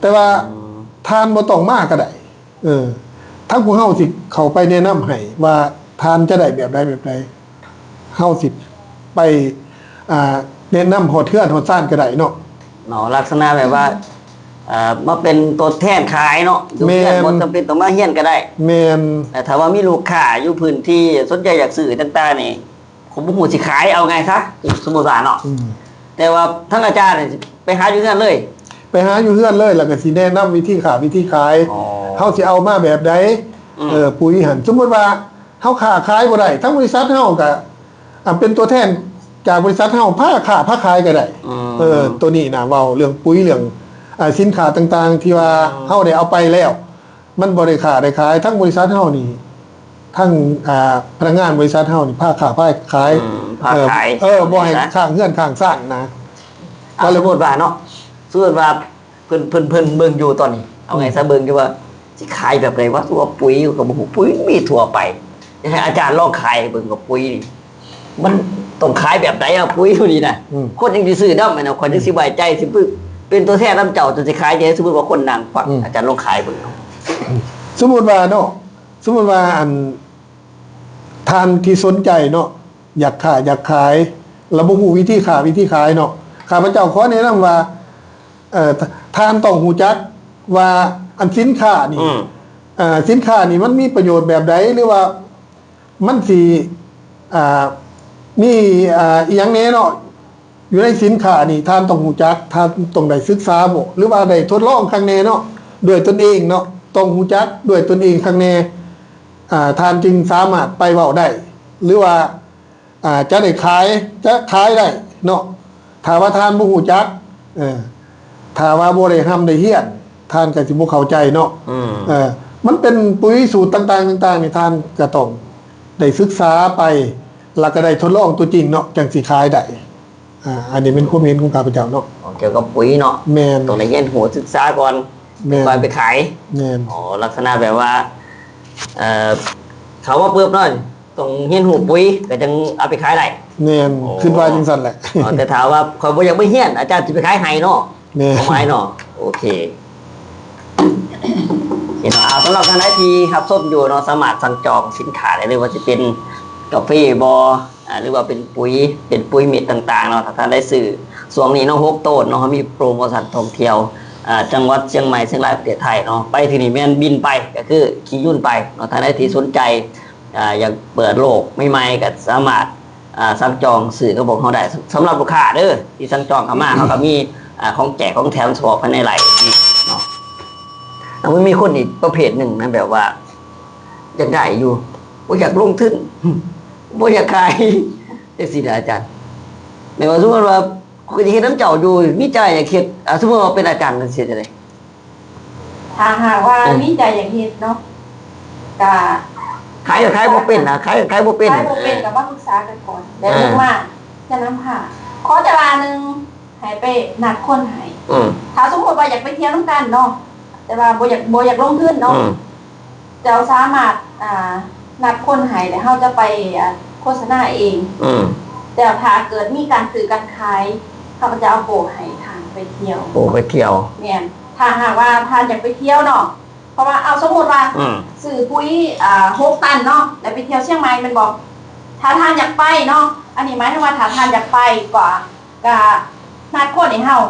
ແຕ່ວ່າ ອືມ ທ່ານບໍ່ຕ້ອງມາກໍໄດ້ ເອີ ທາງພວກເຮົາຊິເຂົ້າໄປແນະນຳໃຫ້ວ່າທ່ານຈະໄດ້ແບບໃດແບບໃດ ເຮົາຊິໄປ ອ່າ ແນະນຳຮອດເຮືອນຮອດຊານກໍໄດ້ເນາະ. ເນາະ ລັກສະນະແບບວ່າ ເອີ ມາເປັນຕົວແທນຂາຍເນາະ ຢູ່ເຮືອນ ແມ່ນ ບໍ່ຈຳເປັນຕ້ອງມາຮຽນກໍໄດ້. ແມ່ນ ແຕ່ຖ້າວ່າມີລູກຄ້າຢູ່ພື້ນທີ່ສົນໃຈຢາກຊື້ຕ່າງໆນີ້ ຂ້ອຍບໍ່ຮູ້ຊິຂາຍ ເອົາໄງຊະ ສົມມຸດວ່າເນາະ ອືມ ແຕ່ວ່າທາງອາຈານນີ້ໄປຫາຢູ່ເຮືອນເລີຍ ໄປຫາຢູ່ເຮືອນເລີຍ ແລ້ວກໍຊິແນະນຳວິທີຄ້າວິທີຂາຍ ອໍ ເຮົາຊິເອົາມາແບບໃດ ອືມ ເອີ ປຸ໋ຍຫັ້ນ ສົມມຸດວ່າເຮົາຄ້າຂາຍບໍ່ໄດ້ ທາງບໍລິສັດເຮົາກໍ ອ່າ ເປັນຕົວແທນຈາກບໍລິສັດເຮົາ ພາຄ້າພາຂາຍກໍໄດ້ ອືມ ເອີ ໂຕນີ້ນະ ເວົ້າເລື່ອງປຸ໋ຍ ເລື່ອງ ອ່າ ສິນຄ້າຕ່າງໆ ທີ່ວ່າ ອືມ ເຮົາໄດ້ເອົາໄປແລ້ວ ມັນບໍ່ໄດ້ຄ້າໄດ້ຂາຍ ທາງບໍລິສັດເຮົານີ້ ທາງ ອ່າ ພະນັກງານບໍລິສັດເຮົານີ້ ພາຄ້າພາຂາຍ ອືມ ພາຂາຍ ເອີ ເອີ ບໍ່ໃຫ້ຄ້າງເຮືອນຄ້າງຊານນະ ເອົາ ວ່າແລ້ວ ສົມມຸດວ່າເນາະ ສົມມຸດວ່າເພິ່ນ ເພິ່ນ ເພິ່ນເບິ່ງຢູ່ຕອນນີ້ ເອົາໄງ ອືມ ຊະ ເບິ່ງຢູ່ວ່າຊິຂາຍແບບໃດວະ ວ່າປຸ໋ຍກໍບໍ່ຮູ້ ປຸ໋ຍມີທົ່ວໄປ ຢາກໃຫ້ອາຈານລອງຂາຍໃຫ້ເບິ່ງວ່າປຸ໋ຍນີ້ ມັນຕ້ອງຂາຍແບບໃດອະ ປຸ໋ຍນີ້ນະ ອືມ ຄົນຈັ່ງຊິຊື້ນຳແມ່ນ ຂ້ອຍຈັ່ງຊິໄວ້ໃຈ ຊິເປັນຕົວແທນນຳເຈົ້າ ເຈົ້າຊິຂາຍຈັ່ງໃດ ສົມມຸດວ່າຄົນນັ່ງຟັງ ອືມ ອາຈານລອງຂາຍເບິ່ງເນາະ. ສົມມຸດວ່າເນາະ ສົມມຸດວ່າ ອັນ ທ່ານທີ່ສົນໃຈເນາະ ຢາກຄ້າຢາກຂາຍ ແລ້ວບໍ່ຮູ້ວິທີຄ້າວິທີຂາຍເນາະ ຂ້າພະເຈົ້າຂໍແນະນຳວ່າ ເອີ ທ່ານຕ້ອງຮູ້ຈັກວ່າ ອັນ ສິນຄ້ານີ້ ອືມ ເອີ ສິນຄ້ານີ້ມັນມີປະໂຫຍດແບບໃດ ຫຼືວ່າ ມັນຊິ ອ່າ ມີ ອ່າ ອີ່ຫຍັງແດ່ເນາະ ຢູ່ໃນສິນຄ້ານີ້ ທ່ານຕ້ອງຮູ້ຈັກ ທ່ານຕ້ອງໄດ້ສຶກສາບໍ ຫຼືວ່າໄດ້ທົດລອງຄັ້ງແນ່ເນາະ ດ້ວຍຕົນເອງເນາະ ຕ້ອງຮູ້ຈັກດ້ວຍຕົນເອງຄັ້ງແນ່ ອ່າ ທ່ານຈຶ່ງສາມາດໄປເວົ້າໄດ້ ຫຼືວ່າ ອ່າ ຈະໄດ້ຂາຍ ຈະຂາຍໄດ້ເນາະ. ຖ້າວ່າທ່ານບໍ່ຮູ້ຈັກ ເອີ ຖ້າວ່າບໍ່ໄດ້ຮ່ຳໄດ້ຮຽນ ທ່ານກໍຊິບໍ່ເຂົ້າໃຈເນາະ. ອືມ ເອີ ມັນເປັນປຸ໋ຍສູດຕ່າງໆ ຕ່າງໆ ນີ້ ທ່ານກໍຕ້ອງໄດ້ສຶກສາໄປ ແລ້ວກໍໄດ້ທົດລອງຕົວຈິງເນາະ ຈັ່ງຊິຂາຍໄດ້. ອາ ອັນນີ້ເປັນຄວາມເຫັນຂອງຂ້າພະເຈົ້າເນາະ. ອໍ ກ່ຽວກັບປຸ໋ຍເນາະ. ແມ່ນ. ຕ້ອງໄດ້ຮຽນຮູ້ສຶກສາກ່ອນ ແມ່ນ ກ່ອນໄປຂາຍ. ແມ່ນ. ອໍ ລັກສະນະແບບວ່າ ເອີ ເຂົ້າມາປຶບເນາະ ຕ້ອງຮຽນຮູ້ປຸ໋ຍ ກໍຈັ່ງເອົາໄປຂາຍໄດ້. ແມ່ນ. ອໍ ຄິດວ່າຈັ່ງຊັ້ນແຫຼະ. ອໍ ແຕ່ຖ້າວ່າຂ້ອຍບໍ່ຢາກໄປຮຽນ ອາຈານຊິໄປຂາຍໃຫ້ເນາະ. ແມ່ນ. ຄວາມໝາຍເນາະ. ໂອເຄ ເຫັນເນາະ. ອ່າ ສຳລັບທ່ານໃດທີ່ຮັບຊົມຢູ່ເນາະ ສາມາດສັ່ງຈອງສິນຄ້າໄດ້ເລີຍ ວ່າຊິເປັນກາເຟບໍ ອ່າ ຫຼືວ່າເປັນປຸ໋ຍ ເປັນປຸ໋ຍເມັດຕ່າງໆເນາະ. ຖ້າທ່ານໄດ້ຊື້ຊ່ວງນີ້ເນາະ ຫົກໂຕນເນາະ ເຮົາມີໂປຣໂມຊັນທ່ອງທ່ຽວ ອ່າ ຈັງຫວັດຊຽງໃໝ່ ຊຽງລາຍ ປະເທດໄທເນາະ. ໄປທີ່ນີ້ແມ່ນບິນໄປ ກໍຄືຂີ່ຍົນໄປເນາະ. ທ່ານໃດທີ່ສົນໃຈ ອ່າ ຢາກເປີດໂລກໃໝ່ໆ ກໍສາມາດ ອ່າ ສັ່ງຈອງຊື້ກັບພວກເຮົາໄດ້. ສຳລັບລູກຄ້າເດີ ທີ່ສັ່ງຈອງເຂົ້າມາ ເຮົາກໍມີ ອ່າ ຂອງແຈກຂອງແຖມສະເພາະພາຍໃນໄລຟ໌ນີ້ເນາະ. ແລ້ວມັນມີຄົນອີກປະເພດໜຶ່ງນະ ແບບວ່າຢາກໄດ້ຢູ່ ບໍ່ຢາກລົງທຶນ ບໍ່ຢາກຂາຍ ຈັ່ງຊີ້ນະອາຈານ. ແມ່ນວ່າສົມມຸດວ່າ ຂ້ອຍກໍຈະເຮັດນຳເຈົ້າຢູ່ ມີໃຈຢາກເຮັດ ອ່າ ສົມມຸດວ່າເປັນອາຈານ ມັນຊິເຮັດຈັ່ງໃດ? ຖ້າຫາກວ່າ ເອີ ມີໃຈຢາກເຮັດເນາະ ກະ ຂາຍກໍຂາຍບໍ່ເປັນນະ ຂາຍກໍຂາຍບໍ່ເປັນ ຂາຍບໍ່ເປັນ ເອີ ກໍມາປຶກສາກັນກ່ອນ ແລ້ວ ເອີ ເບິ່ງວ່າຈະນຳພາ. ຂໍແຕ່ວ່າໜຶ່ງ ໃຫ້ໄປນັດຄົນໃຫ້ ອືມ ຖ້າສົມມຸດວ່າຢາກໄປທ່ຽວນຳກັນເນາະ ແຕ່ວ່າບໍ່ຢາກ ບໍ່ຢາກລົງທຶນເນາະ ອືມ ເຈົ້າສາມາດ ອ່າ ນັດຄົນໃຫ້ ແລ້ວເຮົາຈະໄປ ອ່າ ໂຄສະນາເອງ ອືມ ແຕ່ຖ້າເກີດມີການຊື້ການຂາຍ ເຮົາກໍຈະເອົາໂປໃຫ້ທ່ານໄປທ່ຽວ ໂປໄປທ່ຽວ ແມ່ນ. ຖ້າຫາກວ່າທ່ານຢາກໄປທ່ຽວເນາະ ເພາະວ່າ ເອົາ ສົມມຸດວ່າ ອືມ ຊື້ປຸ໋ຍ ອ່າ ຫົກຕັນເນາະ ແລ້ວໄປທ່ຽວຊຽງໃໝ່ແມ່ນບໍ່? ຖ້າທ່ານຢາກໄປເນາະ ອັນນີ້ໝາຍເຖິງວ່າຖ້າທ່ານຢາກໄປກໍ ກະນັດຄົນໃຫ້ເຮົາ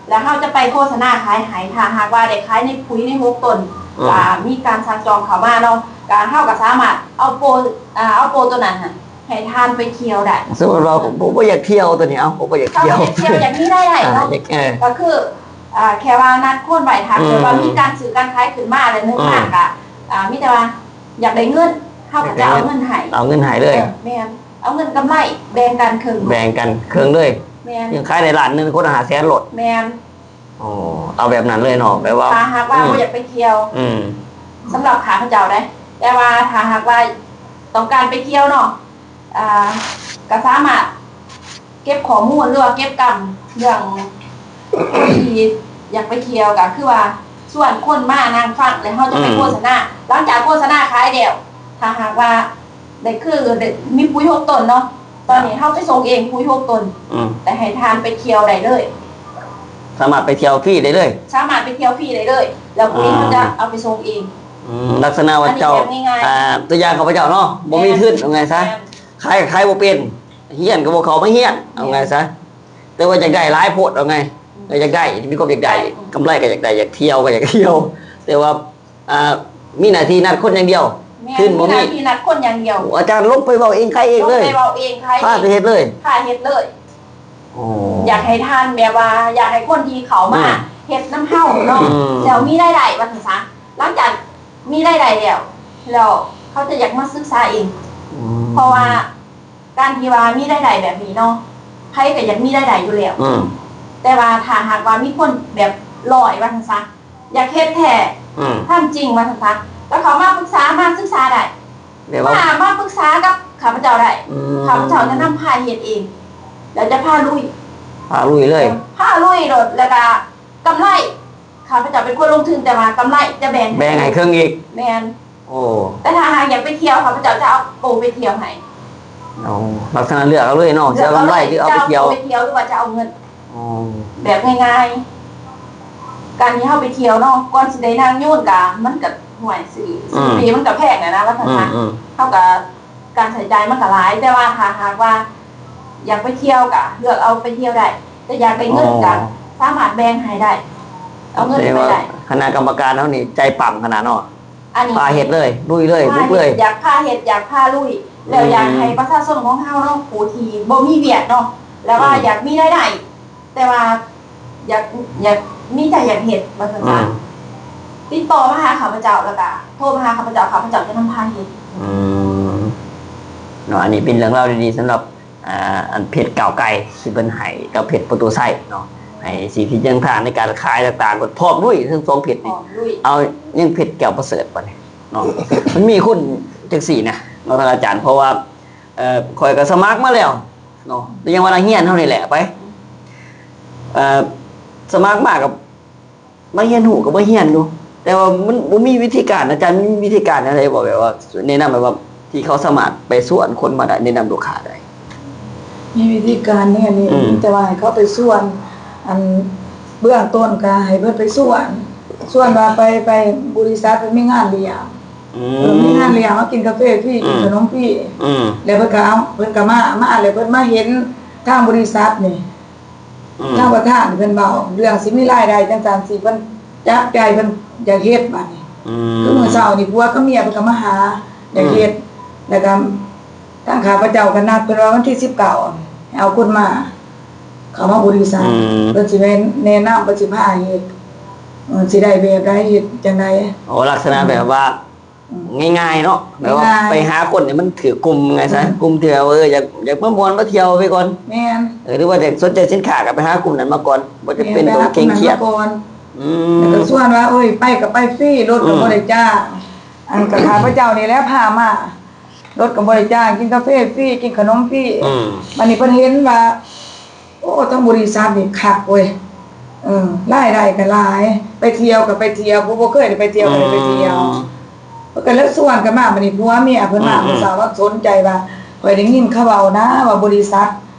ແລ້ວເຮົາຈະໄປໂຄສະນາຂາຍໃຫ້. ຖ້າຫາກວ່າໄດ້ຂາຍໃນປຸ໋ຍໃນຫົກຕົນ ອືມ ກະມີການສັ່ງຈອງເຂົ້າມາເນາະ ກະເຮົາກະສາມາດເອົາໂປ ອ່າ ເອົາໂປໂຕນັ້ນຫັ້ນໃຫ້ທ່ານໄປທ່ຽວໄດ້. ສົມມຸດວ່າ ບໍ່ ບໍ່ຢາກທ່ຽວໂຕນີ້ ເອົາ ບໍ່ຢາກທ່ຽວ ເຮົາບໍ່ຢາກທ່ຽວ ຢາກມີລາຍໄດ້ເນາະ ອ່າ ຢາກ ເອີ ກະຄື ອ່າ ແຄ່ວ່ານັດຄົນໄວ້ ຖ້າເກີດວ່າ ອືມ ມີການຊື້ການຂາຍຂຶ້ນມາ ແລ້ວໜຶ່ງ ອືມ ມາກະ ອ່າ ມີແຕ່ວ່າຢາກໄດ້ເງິນ ເຮົາກະຈະເອົາເງິນໃຫ້ ເອົາເງິນໃຫ້ເລີຍ ເອີ ແມ່ນ. ເອົາເງິນກຳໄລແບ່ງກັນເຄິ່ງ ແບ່ງກັນເຄິ່ງເລີຍ ແມ່ນ ຍັງຂາຍໄດ້ລ້ານໜຶ່ງ ຄົນລະຫ້າແສນໂລດ ແມ່ນ. ອໍ ເອົາແບບນັ້ນເລີຍເນາະ ແບບວ່າ ຖ້າຫາກວ່າ ອືມ ບໍ່ຢາກໄປທ່ຽວ ອືມ ສຳລັບຂ້າພະເຈົ້າເດ້ ແຕ່ວ່າຖ້າຫາກວ່າຕ້ອງການໄປທ່ຽວເນາະ ອ່າ ກໍສາມາດເກັບຂໍ້ມູນ ຫຼືວ່າເກັບກຳເລື່ອງ ທີ່ຢາກໄປທ່ຽວ ກໍຄືວ່າຊວນຄົນມານັ່ງຟັງ ແລ້ວເຮົາຈະໄປ ອືມ ໂຄສະນາ. ຫຼັງຈາກໂຄສະນາຂາຍແລ້ວ ຖ້າຫາກວ່າ ໄດ້ ຄືໄດ້ມີປຸ໋ຍຫົກຕົນເນາະ ຕອນນີ້ເຮົາໄປສົ່ງເອງປຸ໋ຍຫົກຕົນ ອືມ ແຕ່ໃຫ້ທ່ານໄປທ່ຽວໄດ້ເລີຍ ສາມາດໄປທ່ຽວຟຣີໄດ້ເລີຍ ສາມາດໄປທ່ຽວຟຣີໄດ້ເລີຍ ແລ້ວປຸ໋ຍ ອ່າ ເຮົາຈະເອົາໄປສົ່ງເອງ. ອືມ ລັກສະນະວ່າເຈົ້າ ອັນນີ້ແບບງ່າຍໆ ອ່າ ຕົວຢ່າງຂ້າພະເຈົ້າເນາະ ບໍ່ມີທຶນ ເອົາງ່າຍຊະ ແມ່ນ ຂາຍກໍຂາຍບໍ່ເປັນ ຮຽນກໍບໍ່ເຂົ້າມາຮຽນ ເອົາງ່າຍຊະ ແມ່ນ ແຕ່ວ່າຢາກໄດ້ຫຼາຍໂພດ ເອົາງ່າຍ ອືມ ກໍຢາກໄດ້ ມີຄວາມຢາກໄດ້ ອືມ ກຳໄລກໍຢາກໄດ້ ຢາກທ່ຽວກໍຢາກທ່ຽວ ແຕ່ວ່າ ອ່າ ມີໜ້າທີ່ນັດຄົນຢ່າງດຽວ ແມ່ນ ທຶນບໍ່ມີ ມີໜ້າທີ່ນັດຄົນຢ່າງດຽວ. ໂອ້ ອາຈານລົງໄປເວົ້າເອງຂາຍເອງເລີຍ ລົງໄປເວົ້າເອງຂາຍເອງ ພາໄປເຮັດເລີຍ ພາເຮັດເລີຍ. ໂອ້ ຢາກໃຫ້ທ່ານແບບວ່າ ຢາກໃຫ້ຄົນທີ່ເຂົ້າມາ ອືມ ເຮັດນຳເຮົາເນາະ ອືມ ແລ້ວມີລາຍໄດ້ວ່າຊັ້ນຊະ ຫຼັງຈາກມີລາຍໄດ້ແລ້ວ ແລ້ວເຂົາຈະຢາກມາສຶກສາເອງ ອືມ ເພາະວ່າ ການທີ່ວ່າມີລາຍໄດ້ແບບນີ້ເນາະ ໃຜກໍຢາກມີລາຍໄດ້ຢູ່ແລ້ວ ອືມ ແຕ່ວ່າຖ້າຫາກວ່າມີຄົນແບບລ້ອຍວ່າຊັ້ນຊະ ຢາກເຮັດແທ້ ອືມ ທຳຈິງວ່າຊັ້ນຊະ ກໍເຂົ້າມາປຶກສາ ມາສຶກສາໄດ້ ແບບວ່າ ມາ ມາປຶກສາກັບຂ້າພະເຈົ້າໄດ້ ອືມ ຂ້າພະເຈົ້າຈະນຳພາເຮັດເອງ ແລ້ວຈະພາລຸຍ ພາລຸຍເລີຍ ພາລຸຍໂລດ ແລ້ວກໍກຳໄລ ຂ້າພະເຈົ້າເປັນຄົນລົງທຶນ ແຕ່ວ່າກຳໄລຈະແບ່ງ ແບ່ງໃຫ້ເຄິ່ງອີກ ແມ່ນ. ໂອ້ ແຕ່ຖ້າຫາກຢາກໄປທ່ຽວ ຂ້າພະເຈົ້າຈະເອົາໂປໄປທ່ຽວໃຫ້. ໂອ້ ລັກສະນະເລືອກເອົາເລີຍເນາະ ເລືອກເອົາເລີຍ ຊິເອົາກຳໄລ ຫຼືເອົາໄປທ່ຽວ ຈະເອົາໂປໄປທ່ຽວ ຫຼືວ່າຈະເອົາເງິນ ອໍ ແບບງ່າຍໆ ການທີ່ເຮົາໄປທ່ຽວເນາະ ກ່ອນຊິໄດ້ນັ່ງຍົນກະ ມັນກະ ຫ້ວຍ ຊິ ອືມ ສີ່ປີມັນກະແພງແລ້ວນະ ວ່າຊັ້ນຊະ ອືມໆ ເຮົາກະ ການໃຊ້ຈ່າຍມັນກະຫຼາຍ ແຕ່ວ່າຖ້າຫາກວ່າຢາກໄປທ່ຽວກະເລືອກເອົາໄປທ່ຽວໄດ້ ແຕ່ຢາກໄດ້ເງິນກະ ອໍ ສາມາດແບ່ງໃຫ້ໄດ້ ເອົາເງິນໄປໄດ້ ຄະນະກຳມະການເຮົານີ້ໃຈປ້ຳຂະໜາດເນາະ ອັນນີ້ ພາເຮັດເລີຍ ລຸຍເລີຍ ບຸກເລີຍ ຢາກພາເຮັດ ຢາກພາລຸຍ ແລ້ວ ອືມ ຢາກໃຫ້ປະຊາຊົນຂອງເຮົາເນາະ ຜູ້ທີ່ບໍ່ມີວຽກເນາະ ແລ້ວວ່າ ອືມ ຢາກມີລາຍໄດ້ ແຕ່ວ່າຢາກ ຢາກມີໃຈຢາກເຮັດ ວ່າຊັ້ນຊະ ອືມ ຕິດຕໍ່ມາຫາຂ້າພະເຈົ້າ ແລ້ວກະໂທມາຫາຂ້າພະເຈົ້າ ຂ້າພະເຈົ້າຈະນຳພາເຮັດ ອືມ ເນາະ ອັນນີ້ເປັນເລື່ອງລາວດີໆ ສຳລັບ ອ່າ ອັນເພັດກ້າວໄກ່ທີ່ເພິ່ນໃຫ້ກັບເພັດປະຕູໄຊເນາະ ໃຫ້ສິດທິຈັນທາໃນການຂາຍຕ່າງໆ ກໍພ້ອມລຸຍທັງສອງເພັດນີ້ ພ້ອມລຸຍ ເອົາ ຍັງເພັດແກ້ວປະເສີດບັດນີ້ເນາະ ມັນມີຄົນຈັ່ງຊີ້ນະເນາະທ່ານອາຈານ ເພາະວ່າ ເອີ ຂ້ອຍກໍສະໝັກມາແລ້ວເນາະ ແຕ່ຍັງວ່ານັກຮຽນເຮົານີ້ແຫຼະໄປ ເອີ ສະໝັກມາກໍ ມາຮຽນຮູ້ກໍມາຮຽນຢູ່ ແຕ່ວ່າມັນບໍ່ມີວິທີການ ອາຈານມີວິທີການແນວໃດບໍ່ ແບບວ່າແນະນຳ ແບບວ່າທີ່ເຂົາສາມາດໄປຊວນຄົນມາໄດ້ ແນະນຳລູກຄ້າໄດ້? ມີວິທີການແນວນີ້ ອືມ ມີແຕ່ວ່າໃຫ້ເຂົາໄປຊວນ ອັນເບື້ອງຕົ້ນກໍໃຫ້ເພິ່ນໄປຊວນ ຊວນວ່າໄປ ໄປບໍລິສັດ ເພິ່ນມີງານລ້ຽງ ອືມ ເອີ ມີງານລ້ຽງ ເຮົາກິນກາເຟຟຣີ ອືມ ກິນຂະໜົມຟຣີ ອືມ ແລ້ວເພິ່ນກໍເອົາ ເພິ່ນກໍມາ ມາແລ້ວເພິ່ນມາເຫັນທາງບໍລິສັດນີ້ ອືມ ທາງປະທານເພິ່ນເວົ້າເລື່ອງຊິມີລາຍໄດ້ຈັ່ງຊັ້ນຊິ ເພິ່ນຈັບໃຈ ເພິ່ນຢາກເຮັດບາດນີ້ ອືມ ຄືມື້ເຊົ້ານີ້ຜົວກັບເມຍເພິ່ນກໍມາຫາ ຢາກເຮັດ ອືມ ແລ້ວກໍທາງຂ້າພະເຈົ້າກໍນັດເພິ່ນວ່າວັນທີສິບເກົ້າໃຫ້ເອົາຄົນມາ ເຂົ້າມາບໍລິສັດ ອືມ ເພິ່ນຊິແນະນຳ ເພິ່ນຊິພາເຮັດ ເອີ ຊິໄດ້ແບບໃດ ເຮັດຈັ່ງໃດ ໂອ້ ລັກສະນະແບບວ່າ ອືມ ງ່າຍໆເນາະ ແບບວ່າ ງ່າຍໆ ໄປຫາຄົນໃຫ້ມັນຖືກກຸ່ມ ງ່າຍຊະ ອືມ ກຸ່ມທີ່ວ່າ ເອີ ຢາກ ຢາກມາມ່ວນມາທ່ຽວໄປກ່ອນ ແມ່ນ ເອີ ຫຼືວ່າຢາກສົນໃຈສິນຄ້າກໍໄປຫາກຸ່ມນັ້ນມາກ່ອນ ບໍ່ຈຳເປັນຕ້ອງເຄັ່ງຄຽດ ແມ່ນ ໄປຫາກຸ່ມນັ້ນມາກ່ອນ ອືມ ແລ້ວກໍຊວນວ່າ ໂອ້ຍ ໄປກໍໄປຟຣີ ລົດກໍບໍ່ໄດ້ຈ້າງ ອືມ ອັນກໍຂ້າພະເຈົ້ານີ້ແຫຼະພາມາ ລົດກໍບໍ່ໄດ້ຈ້າງ ກິນກາເຟຟຣີ ກິນຂະໜົມຟຣີ ອືມ ບັດນີ້ເພິ່ນເຫັນວ່າ ໂອ້ ທາງບໍລິສັດນີ້ຄັກເວີຍ ເອີ ລາຍໄດ້ກໍຫຼາຍ ໄປທ່ຽວກໍໄປທ່ຽວ ຜູ້ບໍ່ເຄີຍໄດ້ໄປທ່ຽວກໍໄດ້ໄປທ່ຽວ ອືມ ເພິ່ນກໍເລີຍຊວນກັນມາ ບັດນີ້ຜົວເມຍເພິ່ນມາ ອືມ ມື້ເຊົ້າວ່າສົນໃຈວ່າ ຂ້ອຍໄດ້ຍິນເຂົາເວົ້ານະວ່າບໍລິສັດ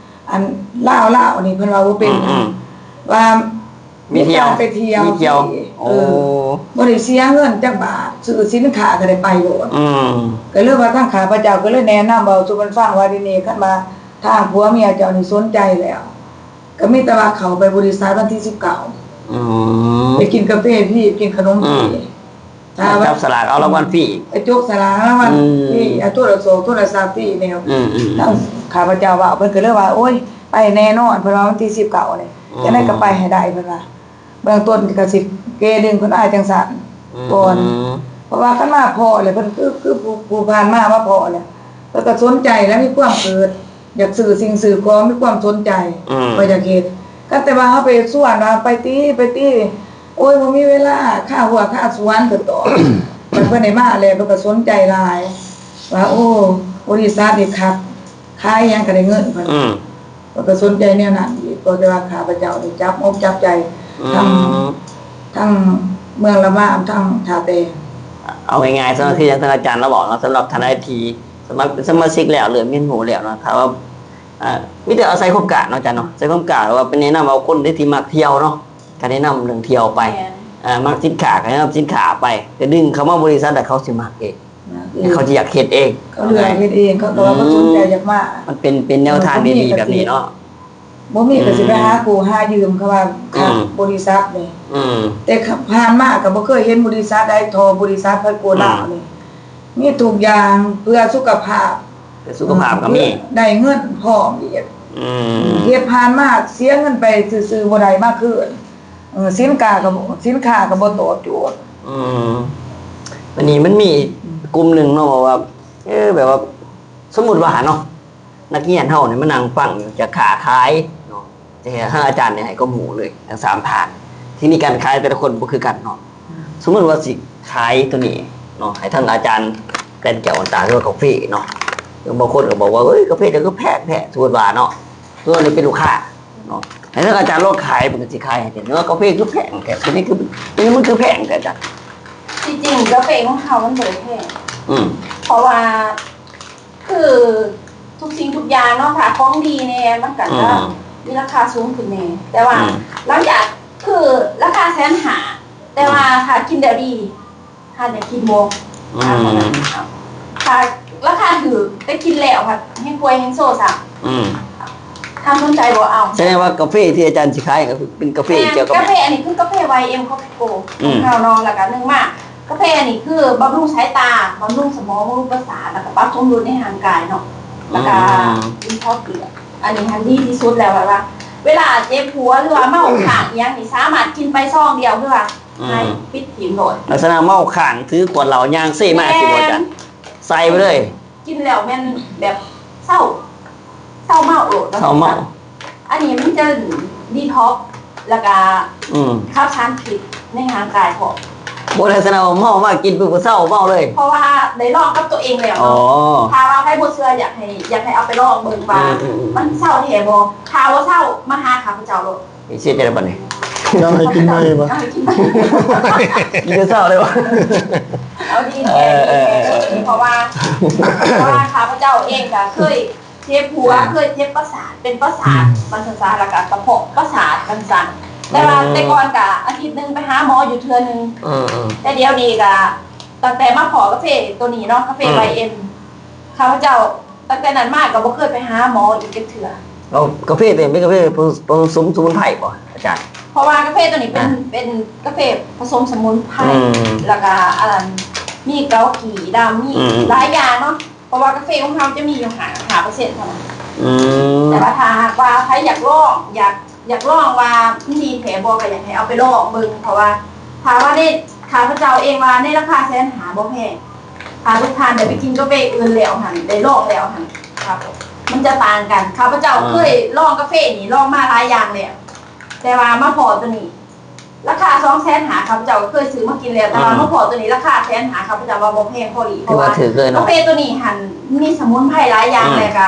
ອັນລາວ ລາວນີ້ ເພິ່ນວ່າບໍ່ເປັນ ອືມ ວ່າ ມີທ່ຽວ ມີການໄປທ່ຽວ ມີທ່ຽວ ເອີ ໂອ້ ບໍ່ໄດ້ເສຍເງິນຈັກບາດ ຊື້ສິນຄ້າກໍໄດ້ໄປໂລດ ອືມ ກໍເລີຍວ່າທາງຂ້າພະເຈົ້າກໍເລີຍແນະນຳເວົ້າສູ່ເພິ່ນຟັງວ່າ ດຽວນີ້ຄັນວ່າທາງຜົວເມຍເຈົ້ານີ້ສົນໃຈແລ້ວ ກໍມີແຕ່ວ່າເຂົ້າໄປບໍລິສັດວັນທີສິບເກົ້າ ອືມ ໄປກິນກາເຟຟຣີ ກິນຂະໜົມຟຣີ ອືມ ຖ້າວ່າຈັບສະຫຼາກເອົາລາງວັນຟຣີ ໄປຈົກສະຫຼາກລາງວັນ ອືມ ຟຣີ ເອົາໂທລະສອບໂທລະສັບຟຣີແນວ ອືມໆ ທາງຂ້າພະເຈົ້າເວົ້າ ເພິ່ນກໍເລີຍວ່າ ໂອ້ຍ ໄປແນ່ນອນ ເພິ່ນວ່າວັນທີສິບເກົ້ານີ້ ອືມ ຈັ່ງໃດກໍໄປໃຫ້ໄດ້ ເພິ່ນວ່າ ເບື້ອງຕົ້ນກໍຊິເກດຶງເພິ່ນອາຍຈັ່ງຊັ້ນ ອືມ ກ່ອນ ເພາະວ່າຄັນມາພໍ້ແລ້ວ ເພິ່ນຄື ຄືຜູ້ ຜູ້ຜ່ານມາມາພໍ້ແລ້ວ ເພິ່ນກໍສົນໃຈ ແລະ ມີຄວາມເກີດ ຢາກຊື້ສິ່ງຊື້ຂອງ ມີຄວາມສົນໃຈ ອືມ ວ່າຢາກເຮັດ ຄັນແຕ່ວ່າເຮົາໄປຊວນວ່າ ໄປຕິ ໄປຕິ ໂອ້ຍ ບໍ່ມີເວລາ ຄາຫົວຄາສວນ ເພິ່ນຕອບ ຄັນເພິ່ນໄດ້ມາແລ້ວ ເພິ່ນກໍສົນໃຈຫຼາຍ ວ່າ ໂອ້ ບໍລິສັດນີ້ຄັກ ຂາຍຫຍັງກໍໄດ້ເງິນ ເພິ່ນ ອືມ ເພິ່ນກໍສົນໃຈແນວນັ້ນອີກ ກໍແຕ່ວ່າຂ້າພະເຈົ້ານີ້ຈັບອົກຈັບໃຈ ອືມ ທັງ ທັງເມືອງລະມາມ ທັງທ່າແຕງ ເອົາງ່າຍໆ ສຳລັບ ຄືຢ່າງທ່ານອາຈານລາວເວົ້າເນາະ ສຳລັບທ່ານໃດທີ່ ສະໝັກເປັນສະມາຊິກແລ້ວ ເລີ່ມຮຽນຮູ້ແລ້ວເນາະ ຖ້າວ່າ ອ່າ ມີແຕ່ອາໄສຄວາມກ້າເນາະອາຈານເນາະ ອືມ ໃຊ້ຄວາມກ້າ ວ່າໄປແນະນຳເອົາຄົນທີ່ມັກທ່ຽວເນາະ ກະແນະນຳເລື່ອງທ່ຽວໄປ ແມ່ນ ເອີ ມັກສິນຄ້າກະແນະນຳສິນຄ້າໄປ ກະດຶງເຂົ້າມາບໍລິສັດ ແລ້ວເຂົາຊິມັກເອງ ມັກເອງ ເຂົາຊິຢາກເຮັດເອງ ເຂົາເລືອກເຮັດເອງ ເຂົາກໍວ່າ ອືມ ເຂົາສົນໃຈຢາກມາ ມັນເປັນ ເປັນແນວທາງດີໆແບບນີ້ເນາະ ບໍ່ມີກໍຊິໄປຫາກູ້ຫາຢືມ ເຂົາວ່າ ອືມ ຄັກບໍລິສັດນີ້ ອືມ ແຕ່ຜ່ານມາກໍບໍ່ເຄີຍເຫັນບໍລິສັດໃດທໍ່ບໍລິສັດໄພໂກລາວນີ້ ອືມ ມີທຸກຢ່າງເພື່ອສຸຂະພາບ ເພື່ອສຸຂະພາບກໍມີ ເອີ ໄດ້ເງິນພ້ອມອີກ ອືມ ເຮັດຜ່ານມາເສຍເງິນໄປຊື່ໆ ບໍ່ໄດ້ມາຄືນ ເອີ ສິນຄ້າກໍ ສິນຄ້າກໍບໍ່ຕອບໂຈດ ອືມ ອັນນີ້ມັນມີກຸ່ມໜຶ່ງເນາະ ວ່າ ເອີ ແບບວ່າ ສົມມຸດວ່າເນາະ ນັກຮຽນເຮົານີ້ມານັ່ງຟັງຢູ່ ຈະຄ້າຂາຍເນາະ ຈະໃຫ້ ທາງອາຈານນີ້ໃຫ້ຄວາມຮູ້ເລີຍທັງສາມທ່ານ ເທັກນິກການຂາຍແຕ່ລະຄົນບໍ່ຄືກັນເນາະ ອືມ ສົມມຸດວ່າຊິຂາຍໂຕນີ້ເນາະ ໃຫ້ທາງອາຈານແກ່ນແກ້ວ ອັນຕາ ຫຼືວ່າກາເຟເນາະ ບາງຄົນກໍບອກວ່າ ເອີຍ ກາເຟຈັ່ງຄືແພງແທ້ ສົມມຸດວ່າເນາະ ສ່ວນນີ້ເປັນລູກຄ້າເນາະ ໃຫ້ທາງອາຈານລອງຂາຍເບິ່ງ ຊິຂາຍໃຫ້ເຫັນວ່າກາເຟຄືແພງແທ້ ໂຕນີ້ຄື ໂຕນີ້ມັນຄືແພງແທ້ອາຈານ? ທີ່ຈິງກາເຟຂອງເຮົາມັນບໍ່ໄດ້ແພງ ອືມ ເພາະວ່າ ຄືທຸກສິ່ງທຸກຢ່າງເນາະ ຖ້າຂອງດີແດ່ ມັນກໍຈະ ອືມ ມີລາຄາສູງຂຶ້ນແດ່ ແຕ່ວ່າ ອືມ ຫຼັງຈາກ ຄືລາຄາແສນຫ້າ ແຕ່ວ່າ ອືມ ຖ້າກິນແລ້ວດີ ທ່ານຢາກກິນບໍ່? ອືມ ຖ້າລາຄາຖືກ ແຕ່ກິນແລ້ວພັດແຮງປ່ວຍແຮງໂຊຊ້ຳ ອືມ ທ່ານສົນໃຈບໍ່? ເອົາ ສະແດງວ່າກາເຟທີ່ອາຈານຊິຂາຍກໍເປັນກາເຟ ແມ່ນ ກ່ຽວກັບ ກາເຟອັນນີ້ຄືກາເຟ ວາຍເອັມ ຄອບ ໂກ ອືມ ຂອງເຮົາເນາະ ແລ້ວກະໜຶ່ງມາ ກາເຟນີ້ຄືບຳລຸງສາຍຕາ ບຳລຸງສະໝອງ ບຳລຸງປະສາດ ແລ້ວກະປັບສົມດຸນໃນຮ່າງກາຍເນາະ ແລ້ວກະ ອືມ ກິນເຂົ້າເປືອກ ອັນນີ້ຫັ້ນດີທີ່ສຸດແລ້ວ ແບບວ່າເວລາເຈັບຫົວ ຫຼືວ່າເມົາຄ້າງອີ່ຫຍັງນີ້ ສາມາດກິນໄປຊອງດຽວ ຄືວ່າ ອືມ ໃຫ້ປິດຖິ້ມໂລດ ລັກສະນະເມົາຄ້າງ ຖືຂວດເຫຼົ້າຍ່າງເຊມາ ແມ່ນ ຊິບໍ່ຈັນ ໃສ່ໄປເລີຍ ກິນແລ້ວແມ່ນແບບເຊົາ ເຊົ ເຊົາເມົາໂລດເນາະ. ເຊົາເມົາ. ອັນນີ້ມັນຈະດີທັອກ ແລ້ວກະ ອືມ ຂັບສານພິດໃນຮ່າງກາຍພ້ອມ. ບໍ່ໄດ້ສະນັ້ນວ່າເມົາມາກິນປຶບກໍເຊົາເມົາເລີຍ ເພາະວ່າໄດ້ລອງກັບຕົວເອງແລ້ວເນາະ. ອໍ ຖ້າວ່າໃຜບໍ່ເຊື່ອ ຢາກໃຫ້ ຢາກໃຫ້ເອົາໄປລອງເບິ່ງວ່າ ອືມໆໆ ມັນເຊົາແທ້ບໍ່. ຖ້າບໍ່ເຊົາ ມາຫາຂ້າພະເຈົ້າໂລດ. ເຮັດຈັ່ງໃດບັດນີ້? ເຈົ້າໃຫ້ກິນໃໝ່ບໍ່? ເຈົ້າໃຫ້ກິນໃໝ່. ກິນແຕ່ເຊົ້າເລີຍບໍ່? ເອົາດີແທ້ ເອີ ເອີ ເອີ ເພາະວ່າ ເພາະວ່າຂ້າພະເຈົ້າເອງກໍເຄີຍເຈັບຫົວ ອ່າ ເຄີຍເຈັບປະສາດ ເປັນປະສາດ ອືມ ວ່າຊັ້ນຊະ ແລ້ວກໍກະເພາະປະສາດວ່າຊັ້ນ. ແຕ່ວ່າ ອືມ ແຕ່ກ່ອນກໍອາທິດໜຶ່ງໄປຫາໝໍຢູ່ເທື່ອໜຶ່ງ ອືມໆ ແຕ່ດຽວນີ້ກໍຕັ້ງແຕ່ມາພໍ້ກາເຟໂຕນີ້ເນາະ ກາເຟ ອືມ ວາຍເອັມ ຂ້າພະເຈົ້າ ຕັ້ງແຕ່ນັ້ນມາກໍບໍ່ເຄີຍໄປຫາໝໍອີກຈັກເທື່ອ. ເອົາ ກາເຟນີ້ເປັນກາເຟປະສົມສະໝຸນໄພບໍ່ອາຈານ? ເພາະວ່າກາເຟຕົວນີ້ເປັນ ອ່າ ເປັນກາເຟປະສົມສະໝຸນໄພ ອືມ ແລ້ວກໍອັນນັ້ນ ມີເກົາກີ່ດຳ ມີ ອືມ ຫຼາຍຢ່າງເນາະ. ເພາະວ່າກາເຟຂອງເຮົາຈະມີຢູ່ຫ້າ ຫ້າເປີເຊັນເທົ່ານັ້ນ. ອືມ ແຕ່ວ່າຖ້າຫາກວ່າໃຜຢາກລອງ ຢາກ ຢາກລອງວ່າມັນດີແທ້ບໍ່ ກໍຢາກໃຫ້ເອົາໄປລອງເບິ່ງ ເພາະວ່າຖ້າວ່າໃນ ຂ້າພະເຈົ້າເອງວ່າໃນລາຄາແສນຫ້າບໍ່ແພງ. ຖ້າທຸກທ່ານໄດ້ໄປກິນກາເຟອື່ນແລ້ວຫັ້ນ ໄດ້ລອງແລ້ວຫັ້ນ ມັນຈະຕ່າງກັນ. ຂ້າພະເຈົ້າ ອ່າ ເຄີຍລອງກາເຟນີ້ ລອງມາຫຼາຍຢ່າງແລ້ວ ແຕ່ວ່າມາພໍ້ຕົວນີ້ ລາຄາສອງແສນຫ້າ ຂ້າພະເຈົ້າກໍເຄີຍຊື້ມາກິນແລ້ວ ແຕ່ວ່າ ອືມ ມາພໍ້ຕົວນີ້ລາຄາແສນຫ້າ ຂ້າພະເຈົ້າວ່າບໍ່ແພງພໍດີ ຖືວ່າຖືກເລີຍເນາະ ເພາະວ່າກາເຟຕົວນີ້ຫັ້ນມີສະໝຸນໄພຫຼາຍຢ່າງ ອືມ ແລ້ວກໍ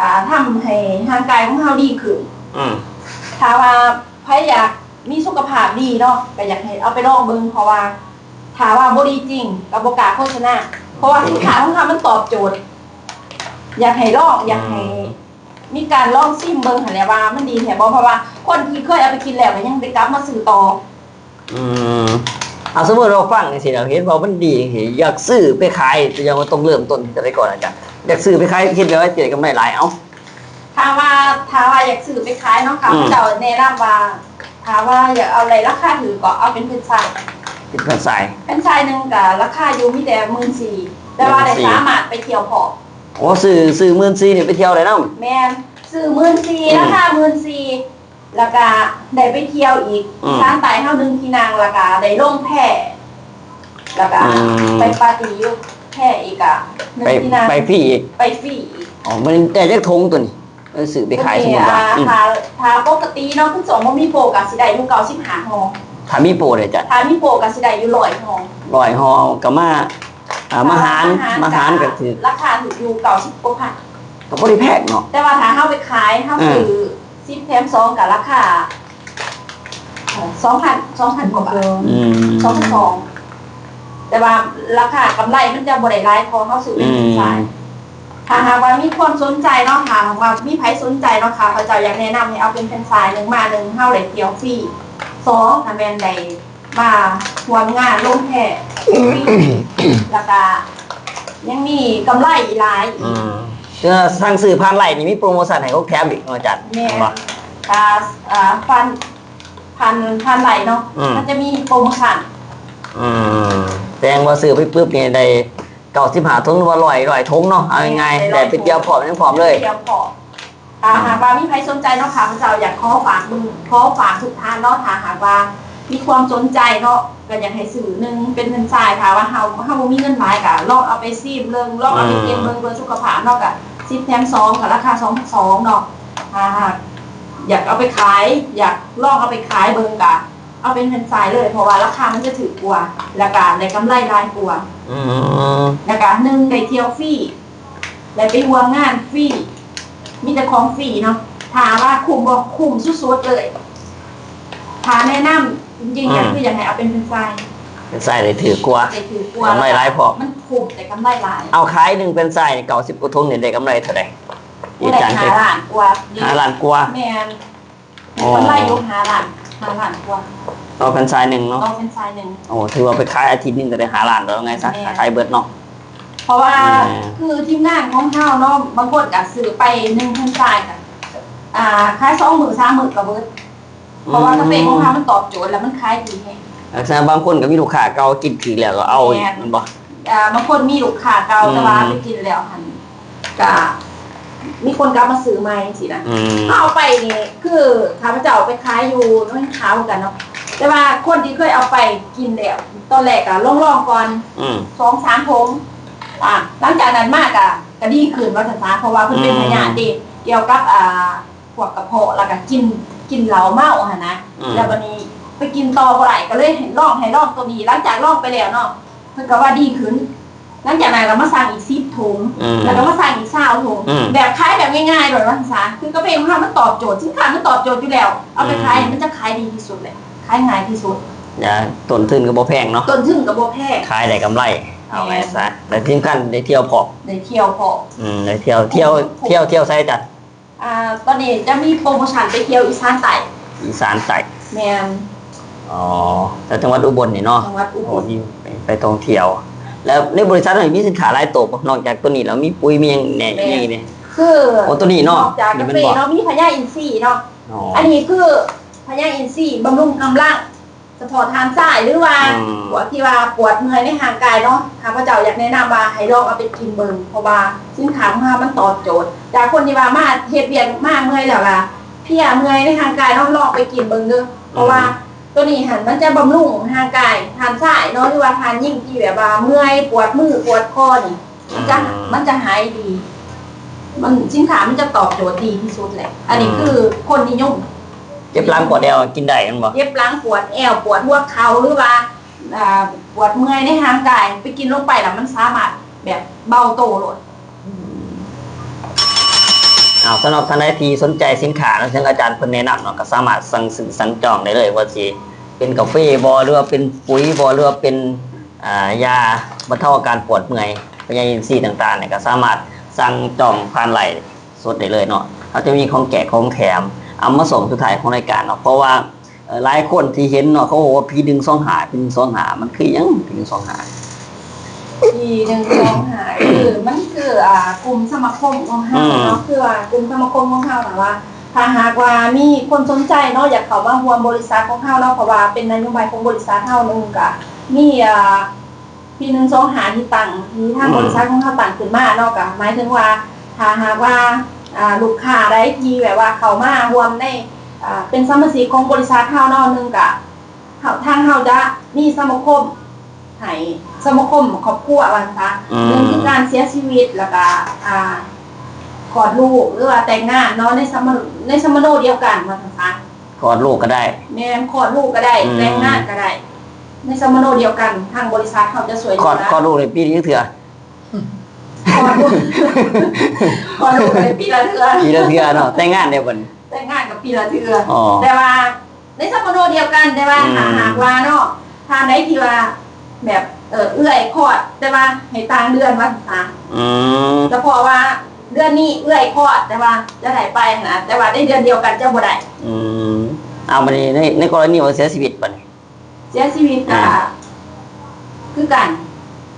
ອ່າ ທຳໃຫ້ຮ່າງກາຍຂອງເຮົາດີຂຶ້ນ. ອືມ ຖ້າວ່າໃຜຢາກມີສຸຂະພາບດີເນາະ ກໍຢາກໃຫ້ເອົາໄປລອງເບິ່ງ ເພາະວ່າຖ້າວ່າບໍ່ດີຈິງກໍບໍ່ກ້າໂຄສະນາ ເພາະວ່າສິນຄ້າຂອງເຮົາມັນຕອບໂຈດ. ຢາກໃຫ້ລອງ ຢາກໃຫ້ ອືມ ມີການລອງຊີມເບິ່ງຫັ້ນແຫຼະວ່າມັນດີແທ້ບໍ່ ເພາະວ່າຄົນທີ່ເຄີຍເອົາໄປກິນແລ້ວກໍຍັງໄດ້ກັບມາຊື້ຕໍ່. ອືມ ເອົາ ສົມມຸດວ່າຟັງຈັ່ງຊີ້ແລ້ວ ເຫັນວ່າມັນດີຈັ່ງຊີ້ ຢາກຊື້ໄປຂາຍ ແຕ່ວ່າຕ້ອງເລີ່ມຕົ້ນຈັ່ງໃດກ່ອນອາຈານ? ຢາກຊື້ໄປຂາຍ ເຮັດແບບໃດຊິໄດ້ກຳໄລຫຼາຍ? ເອົາ ຖ້າວ່າ ຖ້າວ່າຢາກຊື້ໄປຂາຍເນາະ ຂ້າພະເຈົ້າ ອືມ ແນະນຳວ່າ ຖ້າວ່າຢາກເອົາໄດ້ລາຄາຖືກ ກໍເອົາເປັນແຟຣນໄຊ ເປັນແຟຣນໄຊ ແຟຣນໄຊໜຶ່ງກໍລາຄາຢູ່ມີແຕ່ໝື່ນສີ່ ແຕ່ວ່າໄດ້ ໝື່ນສີ່ ສາມາດໄປທ່ຽວພ້ອມ. ໂອ້ ຊື້ ຊື້ໝື່ນສີ່ນີ້ໄປທ່ຽວໄດ້ນຳ? ແມ່ນ ຊື້ໝື່ນສີ່ ອືມ ລາຄາໝື່ນສີ່ ແລ້ວກະໄດ້ໄປທ່ຽວອີກ ອືມ ສານໃຕ້ເຮົາໜຶ່ງທີ່ນັ່ງ ແລ້ວກະໄດ້ລົງແພ ແລ້ວກະ ອືມ ໄປປາຕີ້ຢູ່ແພອີກ ກະໜຶ່ງ ໄປ ທີ່ນັ່ງ ໄປຟຣີອີກ ໄປຟຣີອີກ. ອໍ ມັນໄດ້ຈັກຖົງໂຕນີ້? ເອີ ຊື້ໄປຂາຍ ໂຕນີ້ ສົມມຸດວ່າ ອ່າ ອືມ ຖ້າ ຖ້າປົກກະຕິເນາະ ຄືຊ່ວງບໍ່ມີໂປກະຊິໄດ້ຢູ່ເກົ້າສິບຫ້າຫໍ່. ຖ້າມີໂປເດ້ອາຈານ? ຖ້າມີໂປກະຊິໄດ້ຢູ່ຮ້ອຍຫໍ່. ຮ້ອຍຫໍ່ ກະມາ ອ່າ ມາຫານ ມາຫານ ມາຫານກະຖືກ ລາຄາຖືກຢູ່ເກົ້າສິບກວ່າພັນ. ກໍບໍ່ໄດ້ແພງເນາະ ແຕ່ວ່າຖ້າເຮົາໄປຂາຍ ເຮົາ ອ່າ ຊື້ສິບແຖມສອງ ກໍລາຄາ ເອີ່ ສອງພັນ ສອງພັນກວ່າບາດ. ອືມ ສອງພັນສອງ ແຕ່ວ່າລາຄາກຳໄລມັນຈະບໍ່ໄດ້ຫຼາຍ ເພາະເຮົາຊື້ເປັນ ອືມ ແຟຣນໄຊ. ຖ້າຫາກວ່າມີຄວາມສົນໃຈເນາະ ຖ້າຫາກວ່າມີໃຜສົນໃຈເນາະ ຂ້າພະເຈົ້າຢາກແນະນຳໃຫ້ເອົາເປັນແຟຣນໄຊ ໜຶ່ງ ມາ ໜຶ່ງ ເຮົາໄດ້ທ່ຽວຟຣີ ສອງ ຖ້າແມ່ນໄດ້ ມາຮ່ວມງານລົງແພຟຣີ ແລ້ວກະຍັງມີກຳໄລອີກຫຼາຍອີກ. ອືມ ຄືທາງຊື້ຜ່ານໄລນີ້ມີໂປຣໂມຊັນໃຫ້ຂອງແຖມອີກເນາະອາຈານ? ແມ່ນ ແມ່ນບໍ່? ກະ ອ່າ ຜ່ານ ຜ່ານ ຜ່ານໄລເນາະ ອືມ ມັນຈະມີໂປຣໂມຊັນ. ອືມ ແສດງວ່າຊື້ໄປປຶບນີ້ໄດ້ເກົ້າສິບຫ້າຖົງ ຫຼືວ່າຮ້ອຍ ຮ້ອຍຖົງເນາະ ເອົາງ່າຍໆ ແມ່ນ ໄດ້ໄປທ່ຽວພ້ອມ ຍັງພ້ອມເລີຍ ໄປທ່ຽວພ້ອມ. ຖ້າຫາກວ່າມີໃຜສົນໃຈເນາະ ຂ້າພະເຈົ້າຢາກຂໍຝາກເບິ່ງ ຂໍຝາກທຸກທ່ານເນາະ ຖ້າຫາກວ່າມີຄວາມສົນໃຈເນາະ ກໍຢາກໃຫ້ຊື້ ໜຶ່ງ ເປັນແຟຣນໄຊ. ຖ້າວ່າເຮົາ ເຮົາບໍ່ມີເງິນຫຼາຍ ກໍລອງເອົາໄປຊີມເບິ່ງ ລອງເອົາໄປກິນເບິ່ງ ອືມ ເພື່ອສຸຂະພາບເນາະ ກໍສິບແຖມສອງ ກໍລາຄາສອງພັນສອງເນາະ. ຖ້າຫາກຢາກເອົາໄປຂາຍ ຢາກລອງເອົາໄປຂາຍເບິ່ງ ກໍເອົາເປັນແຟຣນໄຊເລີຍ ເພາະວ່າລາຄາມັນຈະຖືກກວ່າ ແລ້ວກໍໄດ້ກຳໄລຫຼາຍກວ່າ. ອືມ ແລ້ວກໍ ໜຶ່ງ ໄດ້ທ່ຽວຟຣີ ໄດ້ໄປຮ່ວມງານຟຣີ ມີແຕ່ຂອງຟຣີເນາະ. ຖ້າວ່າຄຸ້ມບໍ່? ຄຸ້ມສຸດໆເລີຍ. ຖ້າແນະນຳຈິງໆ ອືມ ກໍຄືຢາກໃຫ້ເອົາເປັນແຟຣນໄຊ. ແຟຣນໄຊໄດ້ຖືກກວ່າ ໄດ້ຖືກກວ່າ ກຳໄລຫຼາຍພ້ອມ ມັນຄຸ້ມ ໄດ້ກຳໄລຫຼາຍ. ເອົາ ຂາຍໜຶ່ງແຟຣນໄຊນີ້ ເກົ້າສິບກວ່າຖົງນີ້ ໄດ້ກຳໄລເທົ່າໃດ? ໂອ້ ໄດ້ຫ້າລ້ານກວ່າ. ຫ້າລ້ານກວ່າ ແມ່ນ. ອໍ ກຳໄລຢູ່ຫ້າລ້ານ ຫ້າລ້ານກວ່າ ຕໍ່ແຟຣນໄຊໜຶ່ງເນາະ ຕໍ່ແຟຣນໄຊໜຶ່ງ. ໂອ້ ຖືວ່າໄປຂາຍອາທິດໜຶ່ງກໍໄດ້ຫ້າລ້ານແລ້ວ ໄງຊະ ແມ່ນ ຂາຍເບິດເນາະ. ເພາະວ່າ ແມ່ນ ຄືທີມງານຂອງເຮົາເນາະ ບາງຄົນກໍຊື້ໄປໜຶ່ງແຟຣນໄຊກໍ ອ່າ ຂາຍສອງມື້ສາມມື້ກໍເບິດ ເພາະວ່າ ອືມ ກາເຟຂອງເຮົາມັນຕອບໂຈດ ແລ້ວມັນຂາຍດີແຮງ. ລັກສະນະບາງຄົນກໍມີລູກຄ້າເກົ່າກິນຖືກແລ້ວກໍເອົາອີກ ແມ່ນ ແມ່ນບໍ່? ອ່າ ບາງຄົນມີລູກຄ້າເກົ່າ ອືມ ແຕ່ວ່າໄປກິນແລ້ວຫັ້ນ ກະມີຄົນກັບມາຊື້ໃໝ່ຊີ້ນະ. ອືມ ເຮົາເອົາໄປນີ້ ຄືຂ້າພະເຈົ້າໄປຂາຍຢູ່ໜອງຫີນຂາວຄືກັນເນາະ ແຕ່ວ່າຄົນທີ່ເຄີຍເອົາໄປກິນແລ້ວ ຕອນແລກກະລອງໆກ່ອນ ອືມ ສອງສາມຖົງ ອ່າ ຫຼັງຈາກນັ້ນມາກະ ກະດີຂຶ້ນວ່າຊັ້ນຊະ ເພາະວ່າເພິ່ນເປັນ ອືມ ພະຍາດເດ້. ກ່ຽວກັບ ອ່າ ພວກກະເພາະ ແລ້ວກະກິນ ກິນເຫຼົ້າເມົາຫັ້ນນະ ອືມ ແລ້ວບາດນີ້ໄປກິນຕໍ່ບໍ່ໄດ້ ກໍເລີຍໃຫ້ລອງ ໃຫ້ລອງໂຕນີ້ ຫຼັງຈາກລອງໄປແລ້ວເນາະ ເພິ່ນກໍວ່າດີຂຶ້ນ ຫຼັງຈາກນັ້ນກໍມາສັ່ງອີກສິບຖົງ ອືມ ແລ້ວກໍມາສັ່ງອີກຊາວຖົງ ອືມ ແບບຂາຍແບບງ່າຍໆໂລດວ່າຊັ້ນຊະ ຄືກາເຟຂອງເຮົາມັນຕອບໂຈດ ສິນຄ້າມັນຕອບໂຈດຢູ່ແລ້ວ ເອົາໄປຂາຍ ອືມ ມັນຈະຂາຍດີທີ່ສຸດແຫຼະ ຂາຍງ່າຍທີ່ສຸດ ແລະ ຕົ້ນທຶນກໍບໍ່ແພງເນາະ ຕົ້ນທຶນກໍບໍ່ແພງ ຂາຍໄດ້ກຳໄລ ເອົາໄວ້ຊະ ແມ່ນ ແລະ ທີ່ສຳຄັນໄດ້ທ່ຽວພ້ອມ ໄດ້ທ່ຽວພ້ອມ ອືມ ໄດ້ທ່ຽວ ທ່ຽວ ທ່ຽວ ທ່ຽວໃສອາຈານ? ອ່າ ຕອນນີ້ຈະມີໂປຣໂມຊັນໄປທ່ຽວອີສານໃຕ້ ອີສານໃຕ້ ແມ່ນ ອໍ ແຖວຈັງຫວັດອຸບົນນີ້ເນາະ ຈັງຫວັດອຸບົນ ໂອ້ ໄປທ່ອງທ່ຽວ ແລ້ວໃນບໍລິສັດເຮົາມີສິນຄ້າຫຼາຍໂຕບໍ່? ນອກຈາກໂຕນີ້ແລ້ວມີປຸ໋ຍ ມີຫຍັງແດ່? ມີຫຍັງແດ່? ຄື ໂອ້ ໂຕນີ້ເນາະ ນອກຈາກກາເຟເນາະ ມີພະຍາອິນຊີເນາະ ອໍ ອັນນີ້ຄືພະຍາອິນຊີບຳລຸງກຳລັງ ສະເພາະທ່ານຊາຍ ຫຼືວ່າ ອືມ ພວກທີ່ວ່າປວດເມື່ອຍໃນຮ່າງກາຍເນາະ ຂ້າພະເຈົ້າຢາກແນະນຳວ່າໃຫ້ລອງເອົາໄປກິນເບິ່ງ ເພາະວ່າສິນຄ້າຂອງເຮົາມັນຕອບໂຈດ ຈາກຄົນທີ່ວ່າມາເຮັດວຽກມາເມື່ອຍແລ້ວລະເພຍເມື່ອຍໃນຮ່າງກາຍເນາະ ລອງໄປກິນເບິ່ງເດີ ເພາະວ່າ ອືມ ໂຕນີ້ຫັ້ນມັນຈະບຳລຸງຮ່າງກາຍທ່ານຊາຍເນາະ ຫຼືວ່າທ່ານຍິງທີ່ແບບວ່າເມື່ອຍ ປວດມື ປວດຄໍນີ້ ມັນຈະ ອືມ ມັນຈະຫາຍດີ ມັນ ສິນຄ້າມັນຈະຕອບໂຈດດີທີ່ສຸດແຫຼະ ອັນນີ້ ອືມ ຄືຄົນນິຍົມ ເຈັບຫຼັງປວດແອວກິນໄດ້ແມ່ນບໍ່? ເຈັບຫຼັງ ປວດແອວ ປວດຫົວເຂົ່າ ຫຼືວ່າ ອ່າ ປວດເມື່ອຍໃນຮ່າງກາຍ ໄປກິນລົງໄປແລ້ວມັນສາມາດແບບເບົາໂຕໂລດ ອືມ ເອົາ ສຳລັບທ່ານໃດທີ່ສົນໃຈສິນຄ້າເນາະ ເຊິ່ງອາຈານເພິ່ນແນະນຳເນາະ ກໍສາມາດສັ່ງຊື້ສັ່ງຈອງໄດ້ເລີຍ ບໍ່ວ່າຊິເປັນກາເຟບໍ່ ຫຼືວ່າເປັນປຸ໋ຍບໍ່ ຫຼືວ່າເປັນ ອ່າ ຢາບັນເທົາອາການປວດເມື່ອຍ ພະຍາອິນຊີຕ່າງໆນີ້ ກໍສາມາດສັ່ງຈອງຜ່ານໄລຟ໌ສົດໄດ້ເລີຍເນາະ ເຮົາຈະມີຂອງແຈກຂອງແຖມເອົາມາຊ່ວງສຸດທ້າຍຂອງລາຍການເນາະ ເພາະວ່າ ເອີ ຫຼາຍຄົນທີ່ເຫັນເນາະ ເຂົາບອກວ່າ ພີໜຶ່ງສອງຫ້າ ພີໜຶ່ງສອງຫ້າ ມັນຄືຫຍັງ ພີໜຶ່ງສອງຫ້າ? ພີໜຶ່ງສອງຫ້າ ຄື ມັນຄື ອ່າ ກຸ່ມສະມາຄົມຂອງເຮົາເນາະ ອືມ ຄືວ່າກຸ່ມສະມາຄົມຂອງເຮົານະວ່າ ຖ້າຫາກວ່າມີຄົນສົນໃຈເນາະ ຢາກເຂົ້າມາຮ່ວມບໍລິສັດຂອງເຮົາເນາະ ເພາະວ່າເປັນນະໂຍບາຍຂອງບໍລິສັດເຮົາ ໜຶ່ງກະມີ ອ່າ ພີໜຶ່ງສອງຫ້າທີ່ຕັ້ງ ທີ່ທາງ ອືມ ບໍລິສັດຂອງເຮົາຕັ້ງຂຶ້ນມາເນາະ ກະໝາຍເຖິງວ່າ ຖ້າຫາກວ່າ ອ່າ ລູກຄ້າໃດທີ່ແບບວ່າເຂົ້າມາຮ່ວມໃນ ອ່າ ເປັນສະມາຊິກຂອງບໍລິສັດເຮົາເນາະ ໜຶ່ງກະ ເຮົາ ທາງເຮົາຈະມີສະມາຄົມໃຫ້ ສະມາຄົມຄອບຄົວວ່າຊັ້ນຊະ ອືມ ໜຶ່ງຄືການເສຍຊີວິດ ແລ້ວກະ ອ່າ ຄອດລູກ ຫຼືວ່າແຕ່ງງານເນາະ ໃນສຳມະ ໃນສຳມະໂນດຽວກັນວ່າຊັ້ນຊະ. ຄອດລູກກໍໄດ້ ແມ່ນ ຄອດລູກກໍໄດ້ ອືມ ແຕ່ງງານກໍໄດ້ ໃນສຳມະໂນດຽວກັນ ທາງບໍລິສັດເຮົາຈະຊ່ວຍເຫຼືອ. ຄອດ ຄອດລູກນີ້ປີໜຶ່ງເທື່ອ? ຄອດລູກ ຄອດລູກໄດ້ປີລະເທື່ອ ປີລະເທື່ອເນາະ ແຕ່ງງານເດ້ບັດນີ້? ແຕ່ງງານກໍປີລະເທື່ອ ອໍ ແຕ່ວ່າໃນສຳມະໂນດຽວກັນ ແຕ່ວ່າ ອືມ ຖ້າຫາກວ່າເນາະ ທ່ານໃດທີ່ວ່າແບບ ເອີ ເອື້ອຍຄອດ ແຕ່ວ່າໃຫ້ຕ່າງເດືອນວ່າຊັ້ນຊະ ອືມ ສະເພາະວ່າເດືອນນີ້ເອື້ອຍຄອດ ແຕ່ວ່າຈະໄດ້ໄປຫັ້ນນະ ແຕ່ວ່າໃນເດືອນດຽວກັນຈະບໍ່ໄດ້ ອືມ ເອົາ ບັດນີ້ໃນ ໃນກໍລະນີວ່າເສຍຊີວິດບັດນີ້? ເສຍຊີວິດກໍ ອ່າ ຄືກັນ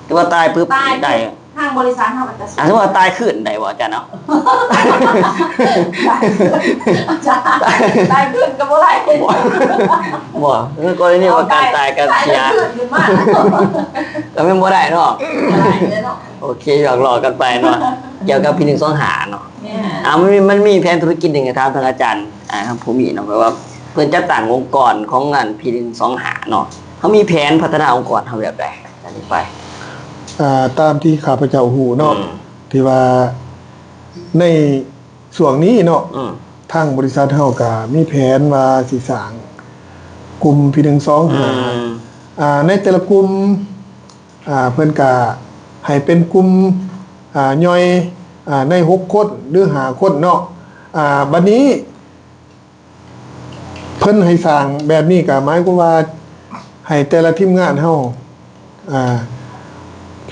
ຄືວ່າຕາຍປຶບ ຕາຍ ໄດ້ ທາງບໍລິສັດເຮົາກໍຈະ ອ່າ ສົມມຸດວ່າຕາຍຄືນໄດ້ບໍ່ອາຈານເນາະ? ຕາຍຄືນ ອາຈານ ຕາຍຄືນກໍບໍ່ໄດ້ ບໍ່ ບໍ່ ຄືກໍລະນີວ່າການຕາຍ ການເສຍ ຕາຍຄືນຂຶ້ນມາ ກໍແມ່ນບໍ່ໄດ້ເນາະ ບໍ່ໄດ້ເນາະ ໂອເຄ ຫຍອກລໍ້ກັນໄປເນາະ ກ່ຽວກັບພີໜຶ່ງສອງຫ້າເນາະ ແມ່ນ ອ່າ ມັນມີ ມັນມີແຜນທຸລະກິດໜຶ່ງ ໃຫ້ຖາມທາງອາຈານ ອ່າ ທາງຜູ້ມີເນາະ ແບບວ່າເພິ່ນຈັດຕັ້ງອົງກອນຂອງອັນພີໜຶ່ງສອງຫ້າເນາະ ເຮົາມີແຜນພັດທະນາອົງກອນເຮົາແບບໃດ? ຈາກນີ້ໄປ ອ່າ ຕາມທີ່ຂ້າພະເຈົ້າຮູ້ເນາະ ອືມ ທີ່ວ່າໃນຊ່ວງນີ້ເນາະ ອືມ ທາງບໍລິສັດເຮົາກະມີແຜນວ່າຊິສ້າງກຸ່ມພີໜຶ່ງສອງຫ້າ ອືມ ອ່າ ໃນແຕ່ລະກຸ່ມ ອ່າ ເພິ່ນກະໃຫ້ເປັນກຸ່ມ ອ່າ ຍ່ອຍ ອ່າ ໃນຫົກຄົນ ຫຼື ຫ້າຄົນເນາະ ອ່າ ບັດນີ້ ເພິ່ນໃຫ້ສ້າງແບບນີ້ກໍໝາຍຄວາມວ່າ ໃຫ້ແຕ່ລະທີມງານເຮົາ ອ່າ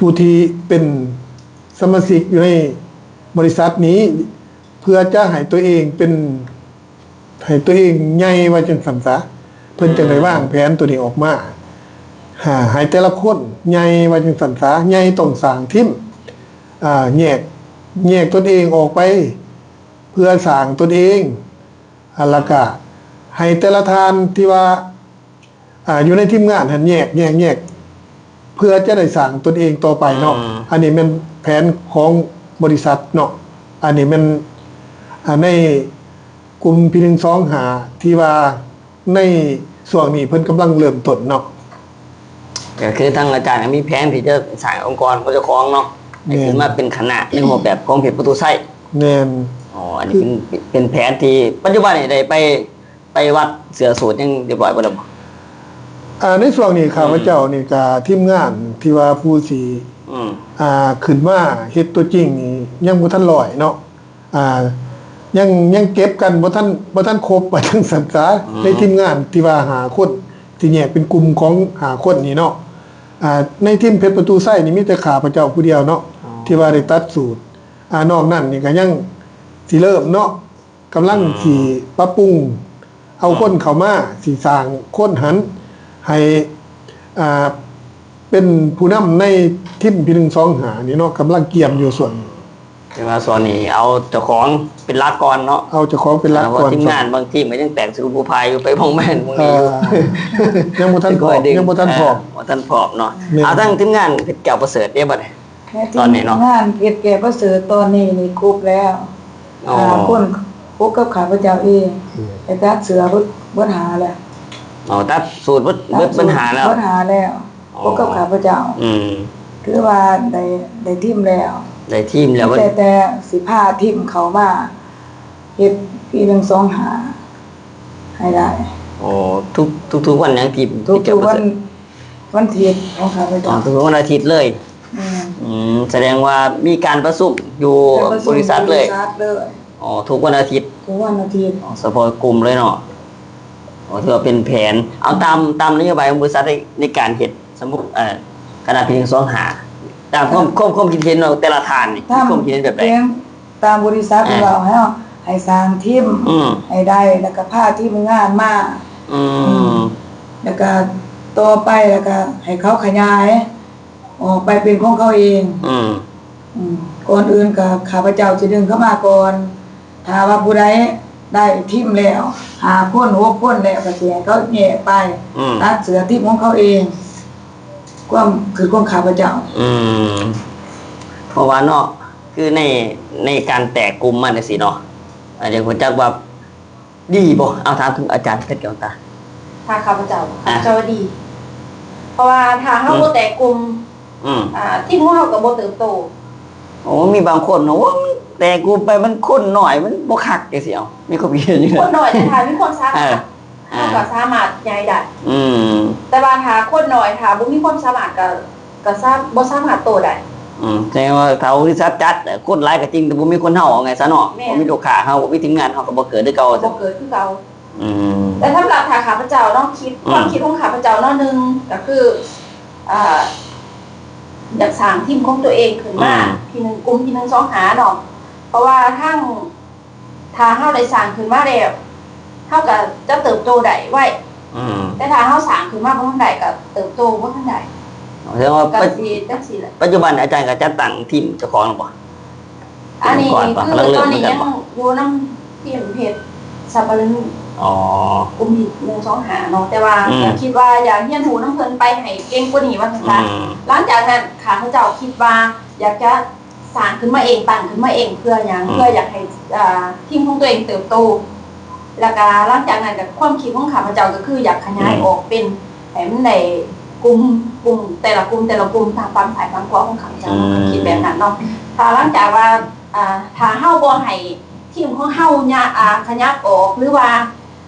ຜູ້ທີ່ເປັນສະມາຊິກຢູ່ໃນບໍລິສັດນີ້ ເພື່ອຈະໃຫ້ຕົວເອງເປັນ ໃຫ້ຕົວເອງໃຫຍ່ວ່າຈັ່ງຊັ້ນຊະ ເພິ່ນຈັ່ງໄດ້ວາງແຜນຕົວນີ້ອອກມາ ໃຫ້ແຕ່ລະຄົນໃຫຍ່ວ່າຈັ່ງຊັ້ນຊະ ໃຫຍ່ຕ້ອງສ້າງທີມ ອ່າ ແຍກ ແຍກຕົນເອງອອກໄປ ເພື່ອສ້າງຕົນເອງ ອ່າ ແລ້ວກະໃຫ້ແຕ່ລະທ່ານທີ່ວ່າ ອ່າ ຢູ່ໃນທີມງານຫັ້ນແຍກ ແຍກ ແຍກ ເພື່ອຈະໄດ້ສ້າງຕົນເອງຕໍ່ໄປເນາະ ອືມ ອັນນີ້ແມ່ນແຜນຂອງບໍລິສັດເນາະ ອັນນີ້ແມ່ນ ອ່າ ໃນກຸ່ມພີໜຶ່ງສອງຫ້າ ທີ່ວ່າໃນຊ່ວງນີ້ເພິ່ນກຳລັງເລີ່ມຕົ້ນເນາະ ກໍຄືທາງອາຈານກໍມີແຜນທີ່ຈະສ້າງອົງກອນຂອງເຈົ້າຂອງເນາະ ໃຫ້ຂຶ້ນມາເປັນຄະນະໃນຮູບແບບຂອງເພຈປະຕູໄຊ ແມ່ນ ອໍ ອັນນີ້ເປັນ ເປັນແຜນທີ່ປັດຈຸບັນນີ້ໄດ້ໄປ ໄປວັດເສືອສູດຫຍັງຮຽບຮ້ອຍເບິດແລ້ວບໍ່? ອ່າ ໃນຊ່ວງນີ້ ອືມ ຂ້າພະເຈົ້ານີ້ກະທີມງານທີ່ວ່າຜູ້ຊິ ອືມ ອ່າ ຂຶ້ນມາເຮັດຕົວຈິງນີ້ຍັງບໍ່ທັນຮ້ອຍເນາະ ອ່າ ຍັງ ຍັງເກັບກັນບໍ່ທັນ ບໍ່ທັນຄົບ ວ່າຈັ່ງຊັ້ນຊະ ອືມ ໃນທີມງານທີ່ວ່າຫ້າຄົນ ທີ່ແຍກເປັນກຸ່ມຂອງຫ້າຄົນນີ້ເນາະ ອ່າ ໃນທີມເພັດປະຕູໄຊນີ້ມີແຕ່ຂ້າພະເຈົ້າຜູ້ດຽວເນາະ ອໍ ທີ່ວ່າໄດ້ຕັດສູດ ອ່າ ນອກນັ້ນນີ້ກະຍັງຊິເລີ່ມເນາະ ກຳລັງ ອືມ ຊິປັບປຸງ ເອົາ ອືມ ຄົນເຂົ້າມາ ຊິສ້າງຄົນຫັ້ນໃຫ້ ອ່າ ເປັນຜູ້ນຳໃນທີມ ພີໜຶ່ງສອງຫ້າ ນີ້ເນາະ ກຳລັງກຽມຢູ່ຊ່ວງນີ້ ແຕ່ວ່າຊ່ວງນີ້ເອົາເຈົ້າຂອງເປັນຫຼັກກ່ອນເນາະ ເອົາເຈົ້າຂອງເປັນຫຼັກກ່ອນ ເພາະວ່າທີມງານບາງທີມກໍຍັງແຕກສະດຸດຜູພາຍຢູ່ ໄປມອງແມ່ນບາງທີຢູ່ ເອີ ຍັງບໍ່ທັນພ້ອມ ຍັງບໍ່ທັນພ້ອມ ເອີ ບໍ່ທັນພ້ອມເນາະ ແມ່ນ ເອົາທາງທີມງານເພັດແກ້ວປະເສີດເດ້ບັດນີ້ ແມ່ນ ຕອນນີ້ເນາະ ທີມງານເພັດແກ້ວປະເສີດຕອນນີ້ນີ້ຄົບແລ້ວ ອໍ ຫ້າຄົນ ຄົບກັບຂ້າພະເຈົ້າເອງ ອືມ ໄດ້ຕັດເສື້ອເບິດ ເບິດຫ້າແລ້ວ ອໍ ຕັດສູດເບິດ ເບິດ ເບິດຫ້າແລ້ວ ເບິດຫ້າແລ້ວ ອໍ ຄົບກັບຂ້າພະເຈົ້າ ອືມ ຖືວ່າໄດ້ ໄດ້ທີມແລ້ວ ໄດ້ທີມແລ້ວ ມີແຕ່ ແຕ່ຊິພາທີມເຂົ້າມາເຮັດປີໜຶ່ງສອງຫ້າໃຫ້ໄດ້ ອໍ ທຸກ ທຸກໆວັນຫຍັງທີ່ ທຸກໆວັນ ວັນອາທິດຂອງຂ້າພະເຈົ້າ ອໍ ທຸກໆວັນອາທິດເລີຍ ແມ່ນ ອືມ ສະແດງວ່າມີການປະຊຸມຢູ່ ການປະຊຸມບໍລິສັດເລີຍ ບໍລິສັດເລີຍ ອໍ ທຸກວັນອາທິດ ທຸກວັນອາທິດ ອໍ ສະເພາະກຸ່ມເລີຍເນາະ ອໍ ຖືວ່າເປັນແຜນ ເອົາຕາມ ຕາມນະໂຍບາຍຂອງບໍລິສັດໃນ ໃນການເຮັດ ສົມມຸດ ເອີ ຄະນະປີໜຶ່ງສອງຫ້າ ຕາມຄວາມ ຄວາມ ຄວາມຄິດເຫັນຂອງແຕ່ລະທ່ານນີ້ ມີຄວາມຄິດເຫັນແບບໃດ? ຕາມບໍລິສັດ ອ່າ ເວົ້າໃຫ້ເຮົາ ໃຫ້ສ້າງທີມ ອືມ ໃຫ້ໄດ້ ແລ້ວກໍພາທີມງານມາ ອືມ ອືມ ແລ້ວກໍຕໍ່ໄປ ແລ້ວກໍໃຫ້ເຂົາຂະຫຍາຍອອກໄປເປັນຂອງເຂົາເອງ ອືມ ອືມ ກ່ອນອື່ນກໍຂ້າພະເຈົ້າຊິດຶງເຂົ້າມາກ່ອນ ຖ້າວ່າຜູ້ໃດໄດ້ທີມແລ້ວ ຫ້າຄົນ ຫົກຄົນແລ້ວ ກໍຊິໃຫ້ເຂົາແຍກໄປ ອືມ ຕັດເສື້ອທີມຂອງເຂົາເອງ ຄວາມຄິດຂອງຂ້າພະເຈົ້າ ອືມ ເພາະວ່າເນາະ ຄືໃນ ໃນການແຕກກຸ່ມມາຈັ່ງຊີ້ເນາະ ອາ ຢາກຮູ້ຈັກວ່າດີບໍ່? ເອົາ ຖາມເຖິງອາຈານເພັດແກ້ວຕາ ຖ້າຂ້າພະເຈົ້າ ອ່າ ຂ້າພະເຈົ້າວ່າດີ ເພາະວ່າຖ້າເຮົາ ອືມ ບໍ່ແຕກກຸ່ມ ອືມ ອ່າ ທີມຂອງເຮົາກໍບໍ່ເຕີບໂຕ ໂອ້ ມີບາງຄົນ ໂອ້ ມັນແຕກກຸ່ມໄປ ມັນຄົນໜ້ອຍ ມັນບໍ່ຄັກ ຈັ່ງຊີ້ ເອົາ ມີຄວາມຄິດເຫັນຈັ່ງໃດ? ຄົນໜ້ອຍ ແຕ່ຖ້າມີຄວາມສາມາດ ອ່າ ເຮົາກໍສາມາດໃຫຍ່ໄດ້ ອືມ ແຕ່ວ່າຖ້າຄົນໜ້ອຍ ຖ້າບໍ່ມີຄວາມສາມາດ ກໍ ກໍສາ ບໍ່ສາມາດໂຕໄດ້ ອືມ ແສດງວ່າຖ້າບໍລິສັດຈັດ ຄົນຫຼາຍກໍຈິງ ແຕ່ບໍ່ມີຄົນເຮົາ ເອົາງ່າຍຊະເນາະ ແມ່ນ ບໍ່ມີລູກຄ້າເຮົາ ບໍ່ມີທີມງານເຮົາ ກໍບໍ່ເກີດຄືເກົ່າ ກໍບໍ່ເກີດຄືເກົ່າ ອືມ ແຕ່ສຳລັບຖ້າຂ້າພະເຈົ້າເນາະ ຄິດ ອືມ ຄວາມຄິດຂອງຂ້າພະເຈົ້າເນາະ ໜຶ່ງກໍຄື ອ່າ ຢາກສ້າງທີມຂອງຕົວເອງຂຶ້ນມາ ອືມ ທີໜຶ່ງ ກຸ່ມທີໜຶ່ງສອງຫ້າເນາະ ເພາະວ່າທາງ ຖ້າເຮົາໄດ້ສ້າງຂຶ້ນມາແລ້ວ ເຮົາກໍຈະເຕີບໂຕໄດ້ໄວ ອືມ ແຕ່ຖ້າເຮົາສ້າງຂຶ້ນມາບໍ່ທັນໄດ້ ກໍເຕີບໂຕບໍ່ທັນໄດ້ ແສດງວ່າ ກໍຊິຈັ່ງຊີ້ແຫຼະ ປັດຈຸບັນອາຈານກໍຈັດຕັ້ງທີມເຈົ້າຂອງແລ້ວບໍ່? ອັນນີ້ຄືຕອນນີ້ຍັງຢູ່ນຳທີມເຮັດສັບປະລະນູ ອໍ ກຸ່ມທີໜຶ່ງສອງຫ້າເນາະ ແຕ່ວ່າ ອືມ ກໍຄິດວ່າຢາກຮຽນຮູ້ນຳເພິ່ນໄປໃຫ້ເກັ່ງກວ່ານີ້ວ່າຊັ້ນຊະ ອືມ ຫຼັງຈາກນັ້ນຂ້າພະເຈົ້າຄິດວ່າຢາກຈະ ສ້າງຂຶ້ນມາເອງ ຕັ້ງຂຶ້ນມາເອງ ເພື່ອຫຍັງ? ອືມ ເພື່ອຢາກໃຫ້ ເອີ ທີມຂອງຕົວເອງເຕີບໂຕ ແລ້ວກະຫຼັງຈາກນັ້ນກະຄວາມຄິດຂອງຂ້າພະເຈົ້າກໍຄືຢາກຂະຫຍາຍ ອືມ ອອກເປັນ ໃຫ້ມັນໄດ້ກຸ່ມ ກຸ່ມ ແຕ່ລະກຸ່ມ ແຕ່ລະກຸ່ມ ທາງຝັ່ງຊ້າຍຝັ່ງຂວາຂອງຂ້າພະເຈົ້າ ອືມ ກໍຄິດແບບນັ້ນເນາະ. ຖ້າຫຼັງຈາກວ່າ ອ່າ ຖ້າເຮົາບໍ່ໃຫ້ທີມຂອງເຮົາຍະ ອ່າ ຂະຫຍັບອອກ ຫຼືວ່າ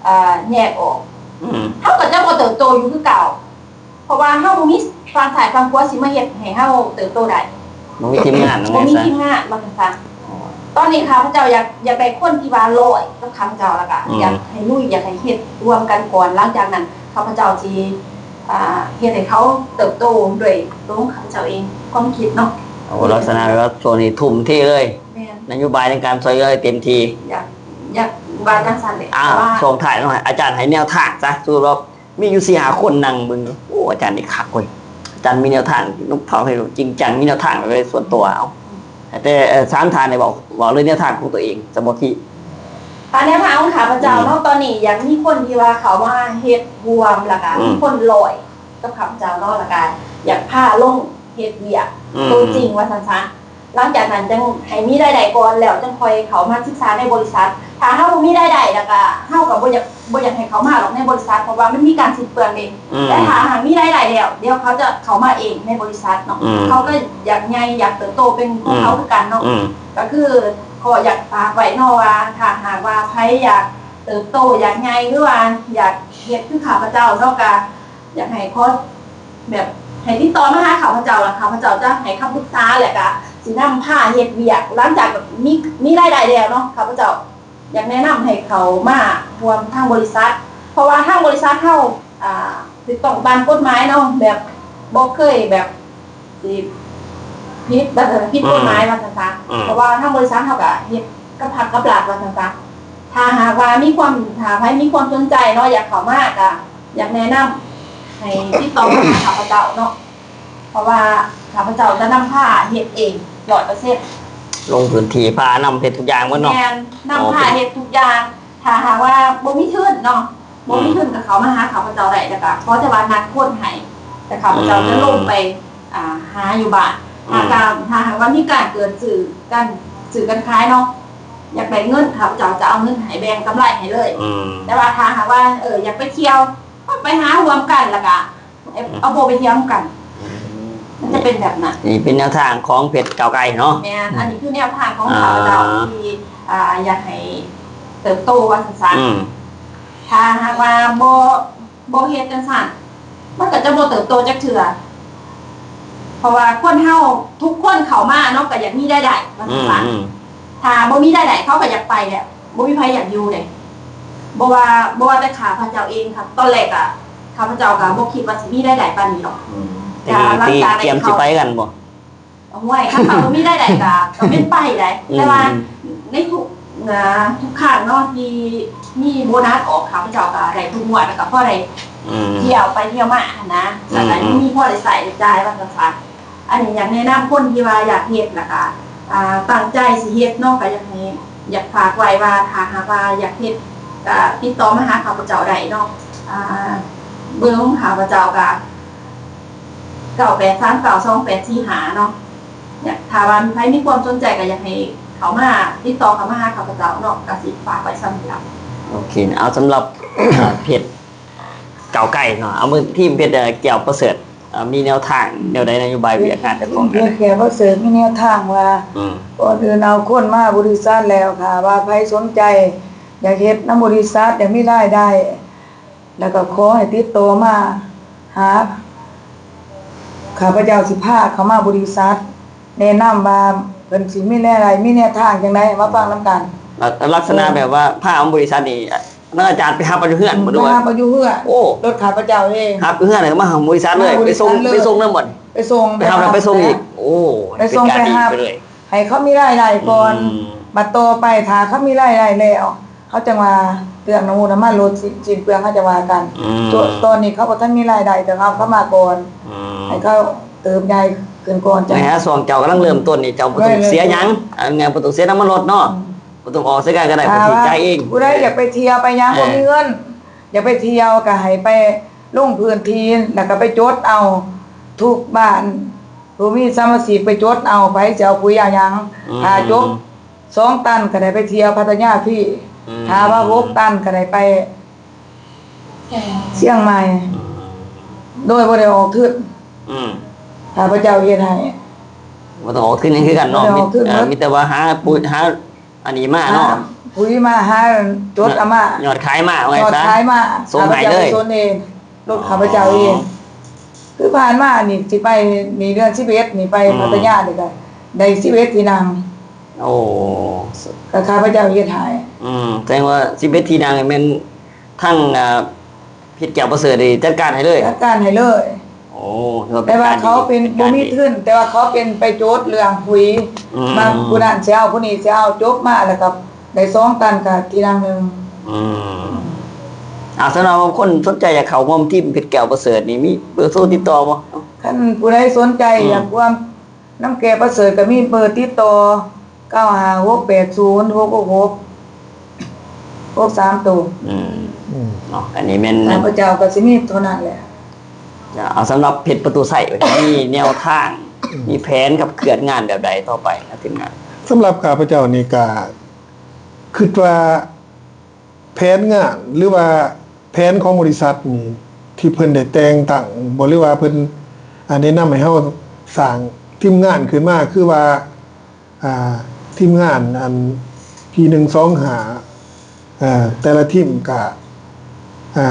ເອີ ແຍກອອກ ອືມ ເຮົາກໍຈະບໍ່ເຕີບໂຕຢູ່ຄືເກົ່າ. ເພາະວ່າເຮົາບໍ່ມີຝັ່ງຊ້າຍຝັ່ງຂວາຊິມາເຮັດໃຫ້ເຮົາເຕີບໂຕໄດ້ ບໍ່ມີທີມງານ ບໍ່ມີທີມງານ ວ່າຊັ້ນຊະ. ອໍ ຕອນນີ້ຂ້າພະເຈົ້າຢາກ ຢາກໄດ້ຄົນທີ່ວ່າຮ້ອຍກັບຂ້າພະເຈົ້າ ແລ້ວກະ ອືມ ຢາກໃຫ້ລຸຍ ຢາກໃຫ້ເຮັດຮ່ວມກັນກ່ອນ. ຫຼັງຈາກນັ້ນຂ້າພະເຈົ້າຊິ ອ່າ ເຮັດໃຫ້ເຂົາເຕີບໂຕດ້ວຍຕົວຂອງຂ້າພະເຈົ້າເອງ ຄວາມຄິດເນາະ. ໂອ້ ລັກສະນະແບບວ່າຊ່ວງນີ້ທຸ່ມເທເລີຍ ແມ່ນ ນະໂຍບາຍໃນການຊ່ວຍເຫຼືອເຕັມທີ່ ຢາກ ຢາກວ່າຈັ່ງຊັ້ນແຫຼະ. ອ່າ ແຕ່ວ່າ ຊ່ວງທ້າຍເນາະ ອາຈານໃຫ້ແນວທາງຊະ ສົມມຸດວ່າ ມີຢູ່ສີ່ຫ້າຄົນນັ່ງເບິ່ງຢູ່ ໂອ້ ອາຈານນີ້ຄັກເວີຍ ອາຈານມີແນວທາງ ນຸບເຂົາໃຫ້ຈິງຈັງ ມີແນວທາງເລີຍສ່ວນຕົວ. ເອົາ ແຕ່ ເອີ ສາມທ່ານນີ້ເວົ້າ ເວົ້າເລື່ອງແນວທາງຂອງຕົວເອງ ສະເພາະທີ່ ຖ້າແນວທາງຂອງຂ້າພະເຈົ້າເນາະ ອືມ ຕອນນີ້ຢາກມີຄົນທີ່ວ່າເຂົ້າມາເຮັດຮ່ວມ ແລ້ວກະ ອືມ ມີຄົນລອຍກັບຂ້າພະເຈົ້າເນາະ ແລ້ວກະຢາກພາລົງເຮັດວຽກ ອືມ ໂຕຈິງ ວ່າຊັ້ນຊະ. ຫຼັງຈາກນັ້ນຈັ່ງໃຫ້ມີລາຍໄດ້ກ່ອນ ແລ້ວຈັ່ງຄ່ອຍເຂົ້າມາສຶກສາໃນບໍລິສັດ. ຖ້າເຮົາບໍ່ມີລາຍໄດ້ ແລ້ວກະເຮົາກໍບໍ່ຢາກ ບໍ່ຢາກໃຫ້ເຂົ້າມາດອກໃນບໍລິສັດ ເພາະວ່າມັນມີການສິ້ນເປືອງເດ້. ອືມ ແຕ່ຖ້າຫາກມີລາຍໄດ້ແລ້ວ ດຽວເຂົາຈະເຂົ້າມາເອງໃນບໍລິສັດເນາະ. ອືມ ເຂົາກໍຢາກໃຫຍ່ ຢາກເຕີບໂຕເປັນຂອງເຂົາ ອືມ ຄືກັນເນາະ. ອືມ ກໍຄື ກໍຢາກຝາກໄວ້ເນາະວ່າ ຖ້າຫາກວ່າໃຜຢາກເຕີບໂຕ ຢາກໃຫຍ່ ຫຼືວ່າຢາກເຮັດຄືຂ້າພະເຈົ້າເນາະ ກໍຢາກໃຫ້ຂໍ ແບບໃຫ້ຕິດຕໍ່ມາຫາຂ້າພະເຈົ້າ ແລ້ວຂ້າພະເຈົ້າຈະໃຫ້ຄຳປຶກສາ ແລ້ວກໍຊິນຳພາເຮັດວຽກ. ຫຼັງຈາກແບບມີ ມີລາຍໄດ້ແລ້ວເນາະ ຂ້າພະເຈົ້າຢາກແນະນຳໃຫ້ເຂົ້າມາຮ່ວມທາງບໍລິສັດ ເພາະວ່າທາງບໍລິສັດເຮົາ ອ່າ ຖືກຕ້ອງຕາມກົດໝາຍເນາະ ແບບບໍ່ເຄີຍແບບ ຊິຜິດ ແບບ ເອີ ຜິດກົດໝາຍ ອືມ ວ່າຊັ້ນຊະ ອືມ ເພາະວ່າທາງບໍລິສັດເຮົາກໍເຮັດກັບພັກກັບລັດ ວ່າຊັ້ນຊະ. ຖ້າຫາກວ່າມີຄວາມ ຖ້າໃຜມີຄວາມສົນໃຈເນາະ ຢາກເຂົ້າມາ ກໍຢາກແນະນຳໃຫ້ຕິດຕໍ່ມາຫາຂ້າພະເຈົ້າເນາະ ເພາະວ່າຂ້າພະເຈົ້າຈະນຳພາເຮັດເອງຮ້ອຍເປີເຊັນ ລົງພື້ນທີ່ພານຳເຮັດທຸກຢ່າງໝົດເນາະ. ແມ່ນ ນຳພາເຮັດທຸກຢ່າງ. ຖ້າຫາກວ່າບໍ່ມີທຶນເນາະ ບໍ່ມີ ອືມ ທຶນກໍເຂົ້າມາຫາຂ້າພະເຈົ້າໄດ້ ແລ້ວກໍຂໍແຕ່ວ່ານັດຄົນໃຫ້ ແລ້ວຂ້າພະເຈົ້າ ອືມ ຈະລົງໄປ ອ່າ ຫາຢູ່ບ້ານ. ອືມ ຖ້າການ ຖ້າຫາກວ່າມີການເກີດຊື້ ການຊື້ການຂາຍເນາະ ຢາກໄດ້ເງິນ ຂ້າພະເຈົ້າຈະເອົາເງິນໃຫ້ ແບ່ງກຳໄລໃຫ້ເລີຍ. ອືມ ແຕ່ວ່າຖ້າຫາກວ່າ ເອີ ຢາກໄປທ່ຽວ ກໍໄປຫາຮ່ວມກັນ ແລ້ວກໍ ເອີ ເອົາໂບໄປທ່ຽວນຳກັນ ອືມ ມັນຈະເປັນແບບນັ້ນ. ນີ້ເປັນແນວທາງຂອງເພັດກ້າວໄກເນາະ. ແມ່ນ ອັນນີ້ຄືແນວທາງຂອງຂ້າພະເຈົ້າ ອ່າ ທີ່ ອ່າ ຢາກໃຫ້ເຕີບໂຕວ່າຊັ້ນຊະ. ອືມ ຖ້າຫາກວ່າບໍ່ ບໍ່ເຮັດຈັ່ງຊັ້ນ ມັນກໍຈະບໍ່ເຕີບໂຕຈັກເທື່ອ ເພາະວ່າຄົນເຮົາທຸກຄົນເຂົ້າມາເນາະ ກໍຢາກມີລາຍໄດ້ວ່າຊັ້ນຊະ. ອືມ ຖ້າບໍ່ມີລາຍໄດ້ ເຂົາກໍຢາກໄປແຫຼະ ບໍ່ມີໃຜຢາກຢູ່ເດ້. ບໍ່ວ່າ ບໍ່ວ່າແຕ່ຂ້າພະເຈົ້າເອງ ຕອນແລກກະ ຂ້າພະເຈົ້າກໍບໍ່ຄິດວ່າຊິມີລາຍໄດ້ປານນີ້ດອກ. ອືມ ແຕ່ຫຼັງຈາກໄດ້ ຕຽມຊິໄປກັນບໍ່? ໂອ້ຍ ຄັນວ່າບໍ່ມີລາຍໄດ້ກໍ ກໍແມ່ນໄປໄດ້. ອືມ ແຕ່ວ່າໃນທຸກ ອ່າ ທຸກຄັ້ງເນາະ ທີ່ມີໂບນັດອອກ ຂ້າພະເຈົ້າກໍໄດ້ທຸກງວດ ແລ້ວກໍພໍໄດ້ ອືມ ທ່ຽວໄປທ່ຽວມາຫັ້ນນະ ອືມ ແລ້ວກໍຍັງມີພໍໄດ້ໃຊ້ໄດ້ຈ່າຍວ່າຊັ້ນຊະ. ອັນນີ້ຢາກແນະນຳຄົນທີ່ວ່າຢາກເຮັດ ແລ້ວກະ ອ່າ ຕັ້ງໃຈຊິເຮັດເນາະ ກະຢາກໃຫ້ ຢາກຝາກໄວ້ວ່າ ຖ້າຫາກວ່າຢາກເຮັດ ກະຕິດຕໍ່ມາຫາຂ້າພະເຈົ້າໄດ້ເນາະ. ອ່າ ເບີຂອງຂ້າພະເຈົ້າກະ ເກົ້າແປດສາມເກົ້າສອງແປດສີ່ຫ້າເນາະ. ຢາກ ຖ້າວ່າໃຜມີຄວາມສົນໃຈ ກະຢາກໃຫ້ເຂົ້າມາ ຕິດຕໍ່ເຂົ້າມາຫາຂ້າພະເຈົ້າເນາະ. ກະຊິຝາກໄວ້ສ່ຳນີ້ລະ. ໂອເຄ ເອົາ ສຳລັບ ເພຈ ກ້າວໄກເນາະ ເອົາ ທີມເພັດແກ້ວປະເສີດ ເອີ ມີແນວທາງແນວໃດ ນະໂຍບາຍວຽກງານເຈົ້າຂອງ ທີມເພັດແກ້ວປະເສີດມີແນວທາງວ່າ ອືມ ກ່ອນອື່ນເອົາຄົນມາບໍລິສັດແລ້ວ ຖ້າວ່າໃຜສົນໃຈຢາກເຮັດນຳບໍລິສັດ ຢາກມີລາຍໄດ້ ແລ້ວກໍຂໍໃຫ້ຕິດຕໍ່ມາຫາ ຂ້າພະເຈົ້າຊິພາເຂົ້າມາບໍລິສັດ ແນະນຳວ່າເພິ່ນຊິມີແນວໃດ ມີແນວທາງຈັ່ງໃດ ມາຟັງນຳກັນ. ລັກ ລັກສະນະ ເອີ ແບບວ່າພາມາບໍລິສັດນີ້ ອາ ອາຈານໄປຮັບເອົາຢູ່ເຮືອນບໍ່ ຫຼືວ່າ? ໄປຮັບເອົາຢູ່ເຮືອນ. ໂອ້ ລົດຂ້າພະເຈົ້າເອງ ຮັບຢູ່ເຮືອນ ແລ້ວກໍມາຫ້ອງບໍລິສັດເລີຍ. ມາບໍລິສັດເລີຍ ໄປສົ່ງ ໄປສົ່ງນຳບໍ່? ໄປສົ່ງ ໄປຮັບແລ້ວໄປສົ່ງອີກ. ໂອ້ ໄປສົ່ງ ໄປຮັບ ໄປເລີຍ. ໃຫ້ເຂົາມີລາຍໄດ້ກ່ອນ ອືມ ບັດຕໍ່ໄປຖ້າເຂົາມີລາຍໄດ້ແລ້ວ ເຮົາຈັ່ງວ່າເລື່ອງນ້ຳມັນລົດ ຊິ ຊິນເປືອງ ເຮົາຈະວ່າກັນ. ອືມ ຕອນ ຕອນນີ້ເຂົາບໍ່ທັນມີລາຍໄດ້ ຕ້ອງເອົາເຂົາມາກ່ອນ. ອືມ ໃຫ້ເຂົາເຕີບໃຫຍ່ຂຶ້ນກ່ອນ. ໃນຫາຊ່ວງເຈົ້າກຳລັງເລີ່ມຕົ້ນນີ້ ເຈົ້າບໍ່ຕ້ອງເສຍຫຍັງ ເລີ່ມຕົ້ນ ອັນນີ້ບໍ່ຕ້ອງເສຍນ້ຳມັນລົດເນາະ. ອືມ ບໍ່ຕ້ອງອອກໃສ່ກັນກໍໄດ້ ເພິ່ນຊິຈ່າຍເອງ. ຜູ້ໃດຢາກໄປທ່ຽວໄປຫຍັງ ເອີ ບໍ່ມີເງິນ ຢາກໄປທ່ຽວກໍໃຫ້ໄປລົງພື້ນທີ່ ແລ້ວກໍໄປຈົດເອົາ ທຸກບ້ານ ຜູ້ມີສະມາຊິກໄປຈົດເອົາ ໃຜຊິເອົາປຸຍເອົາຫຍັງ. ອືມ ຖ້າຈົບສອງຕັນກໍໄດ້ໄປທ່ຽວພັດທະຍາຟຣີ. ອືມ ຖ້າວ່າຫົກຕັນກໍໄດ້ໄປຊຽງໃໝ່ ອືມ ໂດຍບໍ່ໄດ້ອອກທຶນ. ອືມ ຂ້າພະເຈົ້າເຮັດໃຫ້ ບໍ່ຕ້ອງອອກທຶນຫຍັງຄືກັນເນາະ. ບໍ່ໄດ້ອອກທຶນ ມີ ເອີ ໝົດ ມີແຕ່ວ່າຫາປຸຍ ຫາອັນນີ້ມາເນາະ ຫາປຸຍມາ ຫາຈົດເອົາມາ ຍອດຂາຍມາ ວ່າຊັ້ນ ຍອດຂາຍມາ ສົ່ງໃຫ້ເລີຍ ຂ້າພະເຈົ້າໄປສົ່ງເອງ ລົດຂ້າພະເຈົ້າເອງ. ອໍ ຄືຜ່ານມານີ້ ຊິໄປນີ້ ເດືອນສິບເອັດນີ້ ໄປ ອືມ ພັດທະຍານີ້ກໍໄດ້ສິບເອັດທີ່ນັ່ງ. ໂອ້ ກໍຂ້າພະເຈົ້າເຮັດໃຫ້. ອືມ ແສດງວ່າສິບເອັດທີ່ນັ່ງນີ້ແມ່ນ ທາງ ອາ ເພັດແກ້ວປະເສີດນີ້ຈັດການໃຫ້ເລີຍ ຈັດການໃຫ້ເລີຍ. ໂອ້ ຖືວ່າເປັນ ແຕ່ວ່າເຂົາເປັນ ເປັນການ ບໍ່ມີທຶນ ແຕ່ວ່າເຂົາເປັນໄປໂຈດເລື່ອງປຸຍ ອືມ ວ່າຜູ້ນັ້ນຊິເອົາ ຜູ້ນີ້ຊິເອົາ ຈົບມາແລ້ວກໍໄດ້ສອງຕັນ ກໍທີ່ນັ່ງໜຶ່ງ. ອືມ ອາ ສຳລັບຄົນສົນໃຈຢາກເຂົ້າຮ່ວມທີມເພັດແກ້ວປະເສີດນີ້ ມີເບີໂທຕິດຕໍ່ບໍ່? ຄັນຜູ້ໃດສົນໃຈ ອືມ ຢາກຮ່ວມ ນຳແກ້ວປະເສີດກໍມີເບີຕິດຕໍ່ ເກົ້າຫ້າຫົກແປດສູນຫົກຫົກຫົກ ຫົກສາມໂຕ. ອືມ ອືມ ເນາະ ອັນນີ້ແມ່ນ ຂ້າພະເຈົ້າກໍຊິມີເທົ່ານັ້ນແຫຼະ. ເອົາ ສຳລັບເພັດປະຕູໄຊ ມີແນວທາງ ມີແຜນຂັບເຄື່ອນງານແບບໃດຕໍ່ໄປ ທີມງານ? ສຳລັບຂ້າພະເຈົ້ານີ້ກໍຄິດວ່າ ແຜນງານ ຫຼືວ່າແຜນຂອງບໍລິສັດນີ້ ທີ່ເພິ່ນໄດ້ແຕ່ງຕັ້ງບໍ ຫຼືວ່າເພິ່ນ ອາ ແນະນຳໃຫ້ເຮົາສ້າງທີມງານຂຶ້ນມາ ຄືວ່າ ອາ ທີມງານອັນ ພີໜຶ່ງສອງຫ້າ ເອີ ແຕ່ລະທີມກະ ເອີ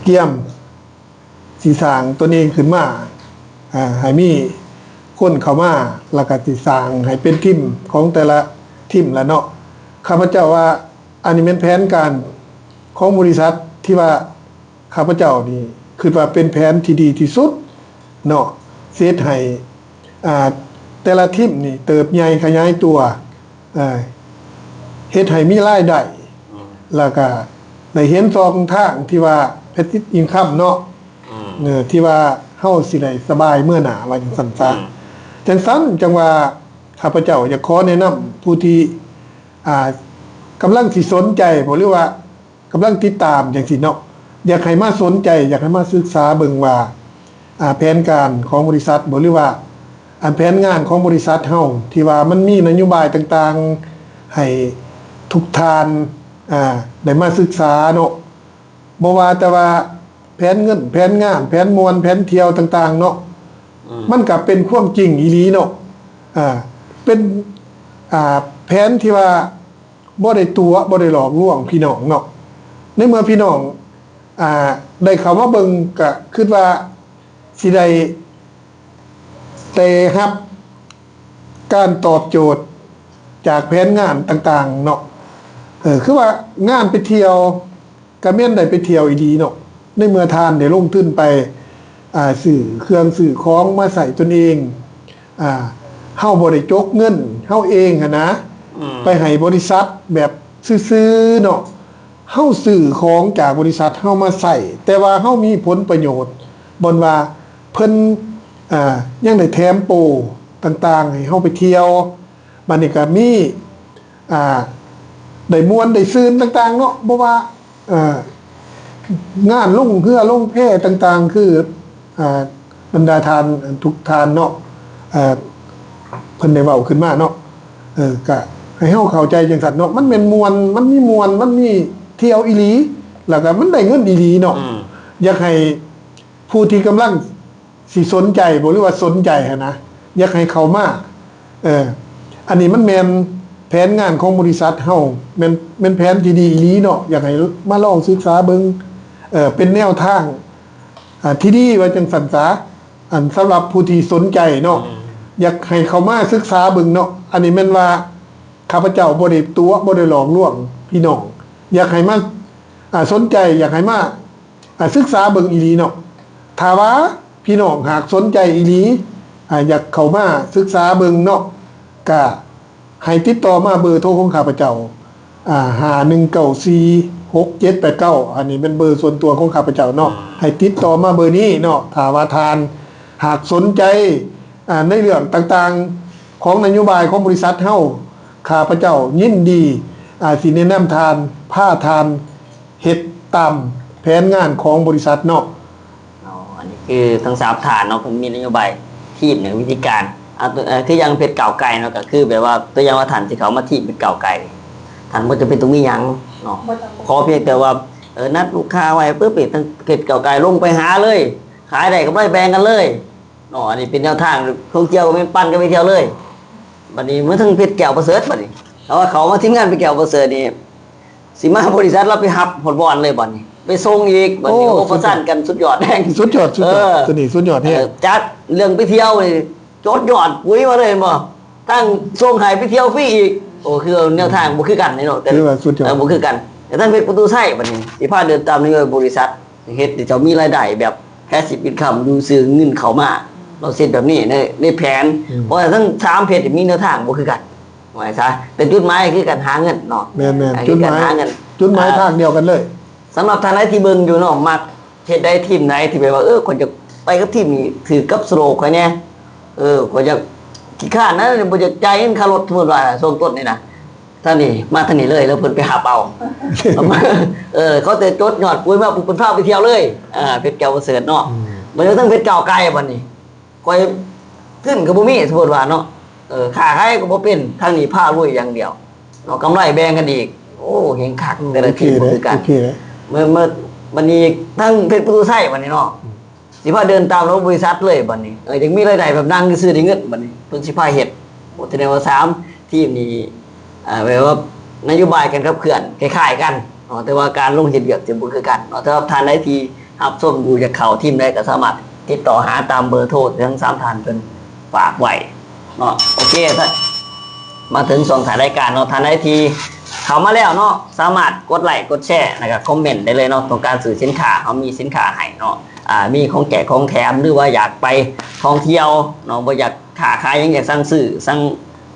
ກຽມຊິສ້າງຕົນເອງຂຶ້ນມາ ເອີ ໃຫ້ມີຄົນເຂົ້າມາ ແລ້ວກະຊິສ້າງໃຫ້ເປັນທີມຂອງແຕ່ລະທີມລະເນາະ. ຂ້າພະເຈົ້າວ່າ ອັນນີ້ແມ່ນແຜນການຂອງບໍລິສັດທີ່ວ່າ ຂ້າພະເຈົ້ານີ້ຄິດວ່າເປັນແຜນທີ່ດີທີ່ສຸດເນາະ ເຮັດໃຫ້ ອ່າ ແຕ່ລະທີມນີ້ເຕີບໃຫຍ່ຂະຫຍາຍຕົວ ເອີ ເຮັດໃຫ້ມີລາຍໄດ້ ອືມ ແລ້ວກະໄດ້ເຫັນຊ່ອງທາງທີ່ວ່າ passive income ເນາະ ອືມ ເອີ ທີ່ວ່າເຮົາຊິໄດ້ສະບາຍເມືອໜ້າ ວ່າຈັ່ງຊັ້ນຊະ ອືມ ຈັ່ງຊັ້ນຈັ່ງວ່າ ຂ້າພະເຈົ້າຢາກຂໍແນະນຳຜູ້ທີ່ ອ່າ ກຳລັງຊິສົນໃຈບໍ ຫຼືວ່າ ກຳລັງຕິດຕາມຈັ່ງຊີ້ເນາະ ຢາກໃຫ້ມາສົນໃຈ ຢາກໃຫ້ມາສຶກສາເບິ່ງວ່າ ອ່າ ແຜນການຂອງບໍລິສັດບໍ ຫຼືວ່າ ອັນແຜນງານຂອງບໍລິສັດເຮົາ ທີ່ວ່າມັນມີນະໂຍບາຍຕ່າງໆ ໃຫ້ທຸກທ່ານ ອ່າ ໄດ້ມາສຶກສາເນາະ ບໍ່ວ່າແຕ່ວ່າແຜນເງິນ ແຜນງານ ແຜນມ່ວນ ແຜນທ່ຽວຕ່າງໆເນາະ ອືມ ມັນກະເປັນຄວາມຈິງອີ່ຫຼີເນາະ ອ່າ ເປັນ ອ່າ ແຜນທີ່ວ່າ ບໍ່ໄດ້ຕົວະ ບໍ່ໄດ້ຫຼອກລວງພີ່ນ້ອງເນາະ. ໃນເມື່ອພີ່ນ້ອງ ອ່າ ໄດ້ເຂົ້າມາເບິ່ງ ກະຄິດວ່າຊິໄດ້ ໄດ້ຮັບການຕອບໂຈດຈາກແຜນງານຕ່າງໆເນາະ ເອີ ຄືວ່າງານໄປທ່ຽວ ກະແມ່ນໄດ້ໄປທ່ຽວອີ່ຫຼີເນາະ ໃນເມື່ອທ່ານໄດ້ລົງທຶນໄປ ອ່າ ຊື້ເຄື່ອງຊື້ຂອງມາໃຊ້ຕົນເອງ ອ່າ ເຮົາບໍ່ໄດ້ຈົກເງິນເຮົາເອງຫັ້ນນະ ອືມ ໄປໃຫ້ບໍລິສັດແບບຊື່ໆເນາະ ເຮົາຊື້ຂອງຈາກບໍລິສັດເຮົາມາໃຊ້ ແຕ່ວ່າເຮົາມີຜົນປະໂຫຍດ ບ່ອນວ່າເພິ່ນ ອ່າ ຍັງໄດ້ແຖມໂປຕ່າງໆໃຫ້ເຮົາໄປທ່ຽວ ບາດນີ້ກະມີ ອ່າ ໄດ້ມ່ວນໄດ້ຊື່ນຕ່າງໆເນາະ ບໍ່ວ່າ ເອີ ງານລົງເຮືອລົງແພຕ່າງໆ ຄື ອ່າ ບັນດາທ່ານ ທຸກທ່ານເນາະ ເອີ ເພິ່ນໄດ້ເວົ້າຂຶ້ນມາເນາະ ເອີ ກະໃຫ້ເຮົາເຂົ້າໃຈຈັ່ງຊັ້ນເນາະ ມັນແມ່ນມ່ວນ ມັນມີມ່ວນ ມັນມີທ່ຽວອີ່ຫຼີ ແລ້ວກະມັນໄດ້ເງິນອີ່ຫຼີເນາະ ອືມ ຢາກໃຫ້ຜູ້ທີ່ກຳລັງ ຊິສົນໃຈບໍ່ ຫຼືວ່າສົນໃຈຫັ້ນນະ ຢາກໃຫ້ເຂົ້າມາ ເອີ ອັນນີ້ມັນແມ່ນແຜນງານຂອງບໍລິສັດເຮົາ ແມ່ນ ແມ່ນແຜນທີ່ດີອີ່ຫຼີເນາະ ຢາກໃຫ້ມາລອງສຶກສາເບິ່ງ ເອີ ເປັນແນວທາງ ອ່າ ທີ່ດີ ວ່າຈັ່ງຊັ້ນສາ ອັນ ສຳລັບຜູ້ທີ່ສົນໃຈເນາະ ອືມ ຢາກໃຫ້ເຂົ້າມາສຶກສາເບິ່ງເນາະ ອັນນີ້ແມ່ນວ່າຂ້າພະເຈົ້າບໍ່ໄດ້ຕົວະ ບໍ່ໄດ້ຫຼອກລວງພີ່ນ້ອງ ຢາກໃຫ້ມາ ອ່າ ສົນໃຈ ຢາກໃຫ້ມາ ອ່າ ສຶກສາເບິ່ງອີ່ຫຼີເນາະ ຖ້າວ່າພີ່ນ້ອງຫາກສົນໃຈອີ່ຫຼີ ອ່າ ຢາກເຂົ້າມາສຶກສາເບິ່ງເນາະ ກະໃຫ້ຕິດຕໍ່ມາເບີໂທຂອງຂ້າພະເຈົ້າ ອ່າ ຫ້າໜຶ່ງເກົ້າສີ່ຫົກເຈັດແປດເກົ້າ ອັນນີ້ແມ່ນເບີສ່ວນຕົວຂອງຂ້າພະເຈົ້າເນາະ ອືມ ໃຫ້ຕິດຕໍ່ມາເບີນີ້ເນາະ ຖ້າວ່າທ່ານຫາກສົນໃຈ ອ່າ ໃນເລື່ອງຕ່າງໆຂອງນະໂຍບາຍຂອງບໍລິສັດເຮົາ ຂ້າພະເຈົ້າຍິນດີ ອ່າ ຊິແນະນຳທ່ານ ພາທ່ານ ເຮັດຕາມແຜນງານຂອງບໍລິສັດເນາະ. ອໍ ອັນນີ້ຄືທັງສາມທ່ານເນາະ ເພິ່ນມີນະໂຍບາຍທີມ ຫຼື ວິທີການ ອ່າ ຄືຢ່າງເພຈກ້າວໄກເນາະ ກໍຄືແບບວ່າ ຕົວຢ່າງວ່າທ່ານທີ່ເຂົ້າມາທີມເພຈກ້າວໄກ ທ່ານບໍ່ຈຳເປັນຕ້ອງມີຫຍັງເນາະ ບໍ່ຈຳເປັນ ຂໍພຽງແຕ່ວ່າ ເອີ ນັດລູກຄ້າໄວ້ປຶບ ນີ້ທາງເພຈກ້າວໄກລົງໄປຫາເລີຍ ຂາຍໄດ້ກຳໄລແບ່ງກັນເລີຍເນາະ ອັນນີ້ເປັນແນວທາງ ທ່ອງທ່ຽວກໍແມ່ນປັ່ນກັນໄປທ່ຽວເລີຍ. ບັດນີ້ມາເຖິງເພຈແກ້ວປະເສີດ ບັດນີ້ ຖ້າວ່າເຂົ້າມາທີມງານເພຈແກ້ວປະເສີດນີ້ ຊິມາບໍລິສັດລາວໄປຮັບຮອດບ່ອນເລີຍບັດນີ້ ໄປສົ່ງອີກບັດນີ້ ໂອ້ ໂອ້ ປະສານກັນສຸດຍອດແຮງ ສຸດຍອດ ສຸດຍອດ ເອີ ຕົວນີ້ສຸດຍອດແຮງ ເອີ ຈາກເລື່ອງໄປທ່ຽວນີ້ຈົດຍອດປຸຍມາເລີຍແມ່ນບໍ່ ທັງສົ່ງໃຫ້ໄປທ່ຽວຟຣີອີກ ໂອ້ ຄືແນວທາງບໍ່ຄືກັນເນາະ ແຕ່ ຖືວ່າສຸດຍອດ ເອີ ບໍ່ຄືກັນ ແຕ່ທາງເພຈປະຕູໄຊບັດນີ້ ຊິພາເດີນຕາມນະໂຍບາຍບໍລິສັດ ເຮັດໃຫ້ເຈົ້າມີລາຍໄດ້ແບບ passive income ຢູ່ຊື່ເງິນເຂົ້າມາ ເຮົາເຮັດແບບນີ້ໃນ ໃນແຜນ ອືມ ເພາະວ່າທັງສາມເພຈມີແນວທາງບໍ່ຄືກັນ ວ່າຊະ ແຕ່ຈຸດໝາຍຄືການຫາເງິນເນາະ ແມ່ນໆ ເອີ ຈຸດໝາຍ ຄືການຫາເງິນ ຈຸດໝາຍ ເອີ ທາງດຽວກັນເລີຍ. ສຳລັບທ່ານໃດທີ່ເບິ່ງຢູ່ເນາະ ມັກເຮັດໃດທີມໃດທີ່ແບບວ່າ ເອີ ຂ້ອຍຈະໄປກັບທີມນີ້ ຖືກກັບສະໂລກຂ້ອຍແດ່ ເອີ ຂ້ອຍຈະຂີ້ຄ້ານນະ ບໍ່ຢາກຈ່າຍເງິນຄ່າລົດ ສົມມຸດວ່າຊ່ວງຕົ້ນນີ້ນະ ທາງນີ້ ມາທາງນີ້ເລີຍ ແລ້ວເພິ່ນໄປຮັບເອົາ ເອີ ເຂົາແຕ່ຈົດຍອດປຸຍມາປຸບ ເພິ່ນພາໄປທ່ຽວເລີຍ ເອີ ເພຈແກ້ວປະເສີດເນາະ ອືມ ບັດນີ້ທັງເພຈກ້າວໄກບັດນີ້ ຂ້ອຍທຶນກໍບໍ່ມີ ສົມມຸດວ່າເນາະ ເອີ ຄ້າຂາຍກໍບໍ່ເປັນ ທາງນີ້ພາລຸຍຢ່າງດຽວເນາະ ກຳໄລແບ່ງກັນອີກ ໂອ້ ເຮັງຄັກ ໂອ້ ແຕ່ລະທີມບໍ່ຄືກັນ ໂອເຄເດ້ ໂອເຄເດ້ ເມື່ອ ເມື່ອ ບັດນີ້ທັງເພຈປະຕູໄຊບັດນີ້ເນາະ ອືມ ຊິພາເດີນຕາມລະບົບບໍລິສັດເລີຍບັດນີ້ ເອີ ຈັ່ງມີລາຍໄດ້ແບບນັ່ງຊື່ໄດ້ເງິນບັດນີ້ ເພິ່ນຊິພາເຮັດ ໂອ້ ສະແດງວ່າສາມທີມນີ້ ອ່າ ແບບວ່ານະໂຍບາຍການຂັບເຄື່ອນຄ້າຍໆກັນເນາະ ແຕ່ວ່າການລົງເຮັດວຽກຈະບໍ່ຄືກັນເນາະ. ສຳລັບທ່ານໃດທີ່ຮັບຊົມຢູ່ ຢາກເຂົ້າທີມໃດກໍສາມາດຕິດຕໍ່ຫາຕາມເບີໂທທີ່ທັງສາມທ່ານເພິ່ນຝາກໄວ້ເນາະ. ໂອເຄ ມາເຖິງຊ່ວງທ້າຍລາຍການເນາະ ທ່ານໃດທີ່ເຂົ້າມາແລ້ວເນາະ ສາມາດກົດໄລກົດແຊ ແລ້ວກໍຄອມເມັນໄດ້ເລີຍເນາະ. ຕ້ອງການຊື້ສິນຄ້າ ເຮົາມີສິນຄ້າໃຫ້ເນາະ ອ່າ ມີຂອງແຈກຂອງແຖມ ຫຼືວ່າຢາກໄປທ່ອງທ່ຽວເນາະ ບໍ່ຢາກຄ້າຂາຍຫຍັງ ຢາກສັ່ງຊື້ ສັ່ງ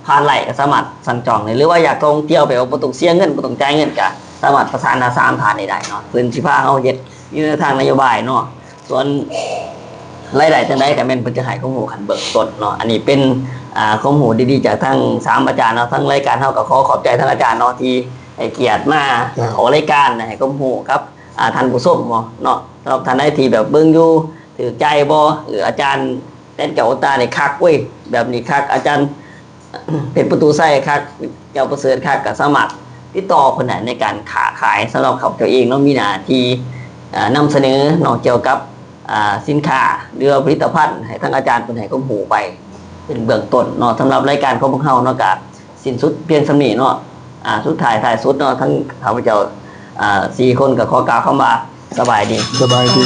ຜ່ານໄລກໍສາມາດສັ່ງຈອງໄດ້ ຫຼືວ່າຢາກທ່ອງທ່ຽວແບບວ່າບໍ່ຕ້ອງເສຍເງິນ ບໍ່ຕ້ອງຈ່າຍເງິນ ກໍສາມາດປະສານຫາສາມທ່ານນີ້ໄດ້ເນາະ. ເພິ່ນຊິພາເຮົາເຮັດຢູ່ໃນທາງນະໂຍບາຍເນາະ ສ່ວນລາຍໄດ້ຈັ່ງໃດກໍແມ່ນເພິ່ນຈະໃຫ້ຄວາມຮູ້ຂັ້ນເບື້ອງຕົ້ນເນາະ. ອັນນີ້ເປັນ ອ່າ ຄວາມຮູ້ດີໆຈາກທັງສາມອາຈານເນາະ. ທາງລາຍການເຮົາກໍຂໍຂອບໃຈທັງອາຈານເນາະ ທີ່ໃຫ້ກຽດມາ ເຈົ້າ ເຂົ້າລາຍການ ໃຫ້ຄວາມຮູ້ກັບ ອ່າ ທ່ານຜູ້ຊົມເນາະ. ສຳລັບທ່ານໃດທີ່ແບບເບິ່ງຢູ່ ຖືກໃຈບໍ່ ເອີ ອາຈານແດນແກ້ວ ໂອຕາ ນີ້ຄັກເວີຍ ແບບນີ້ຄັກ ອາຈານເພັດປະຕູໄຊຄັກ ແກ້ວປະເສີດຄັກ ກໍສາມາດຕິດຕໍ່ເພິ່ນໄດ້ໃນການຄ້າຂາຍ. ສຳລັບຂ້າພະເຈົ້າເອງເນາະ ມີໜ້າທີ່ ເອີ ນຳສະເໜີເນາະ ກ່ຽວກັບ ອ່າ ສິນຄ້າ ຫຼືວ່າຜະລິດຕະພັນ ໃຫ້ທາງອາຈານເພິ່ນໃຫ້ຄວາມຮູ້ໄປເປັນເບື້ອງຕົ້ນເນາະ. ສຳລັບລາຍການຂອງພວກເຮົາເນາະ ກໍສິ້ນສຸດພຽງສ່ຳນີ້ເນາະ. ອ່າ ສຸດທ້າຍທ້າຍສຸດເນາະ ທັງຂ້າພະເຈົ້າ ອ່າ ສີ່ຄົນກໍຂໍກ່າວຄຳວ່າສະບາຍດີ. ສະບາຍດີ.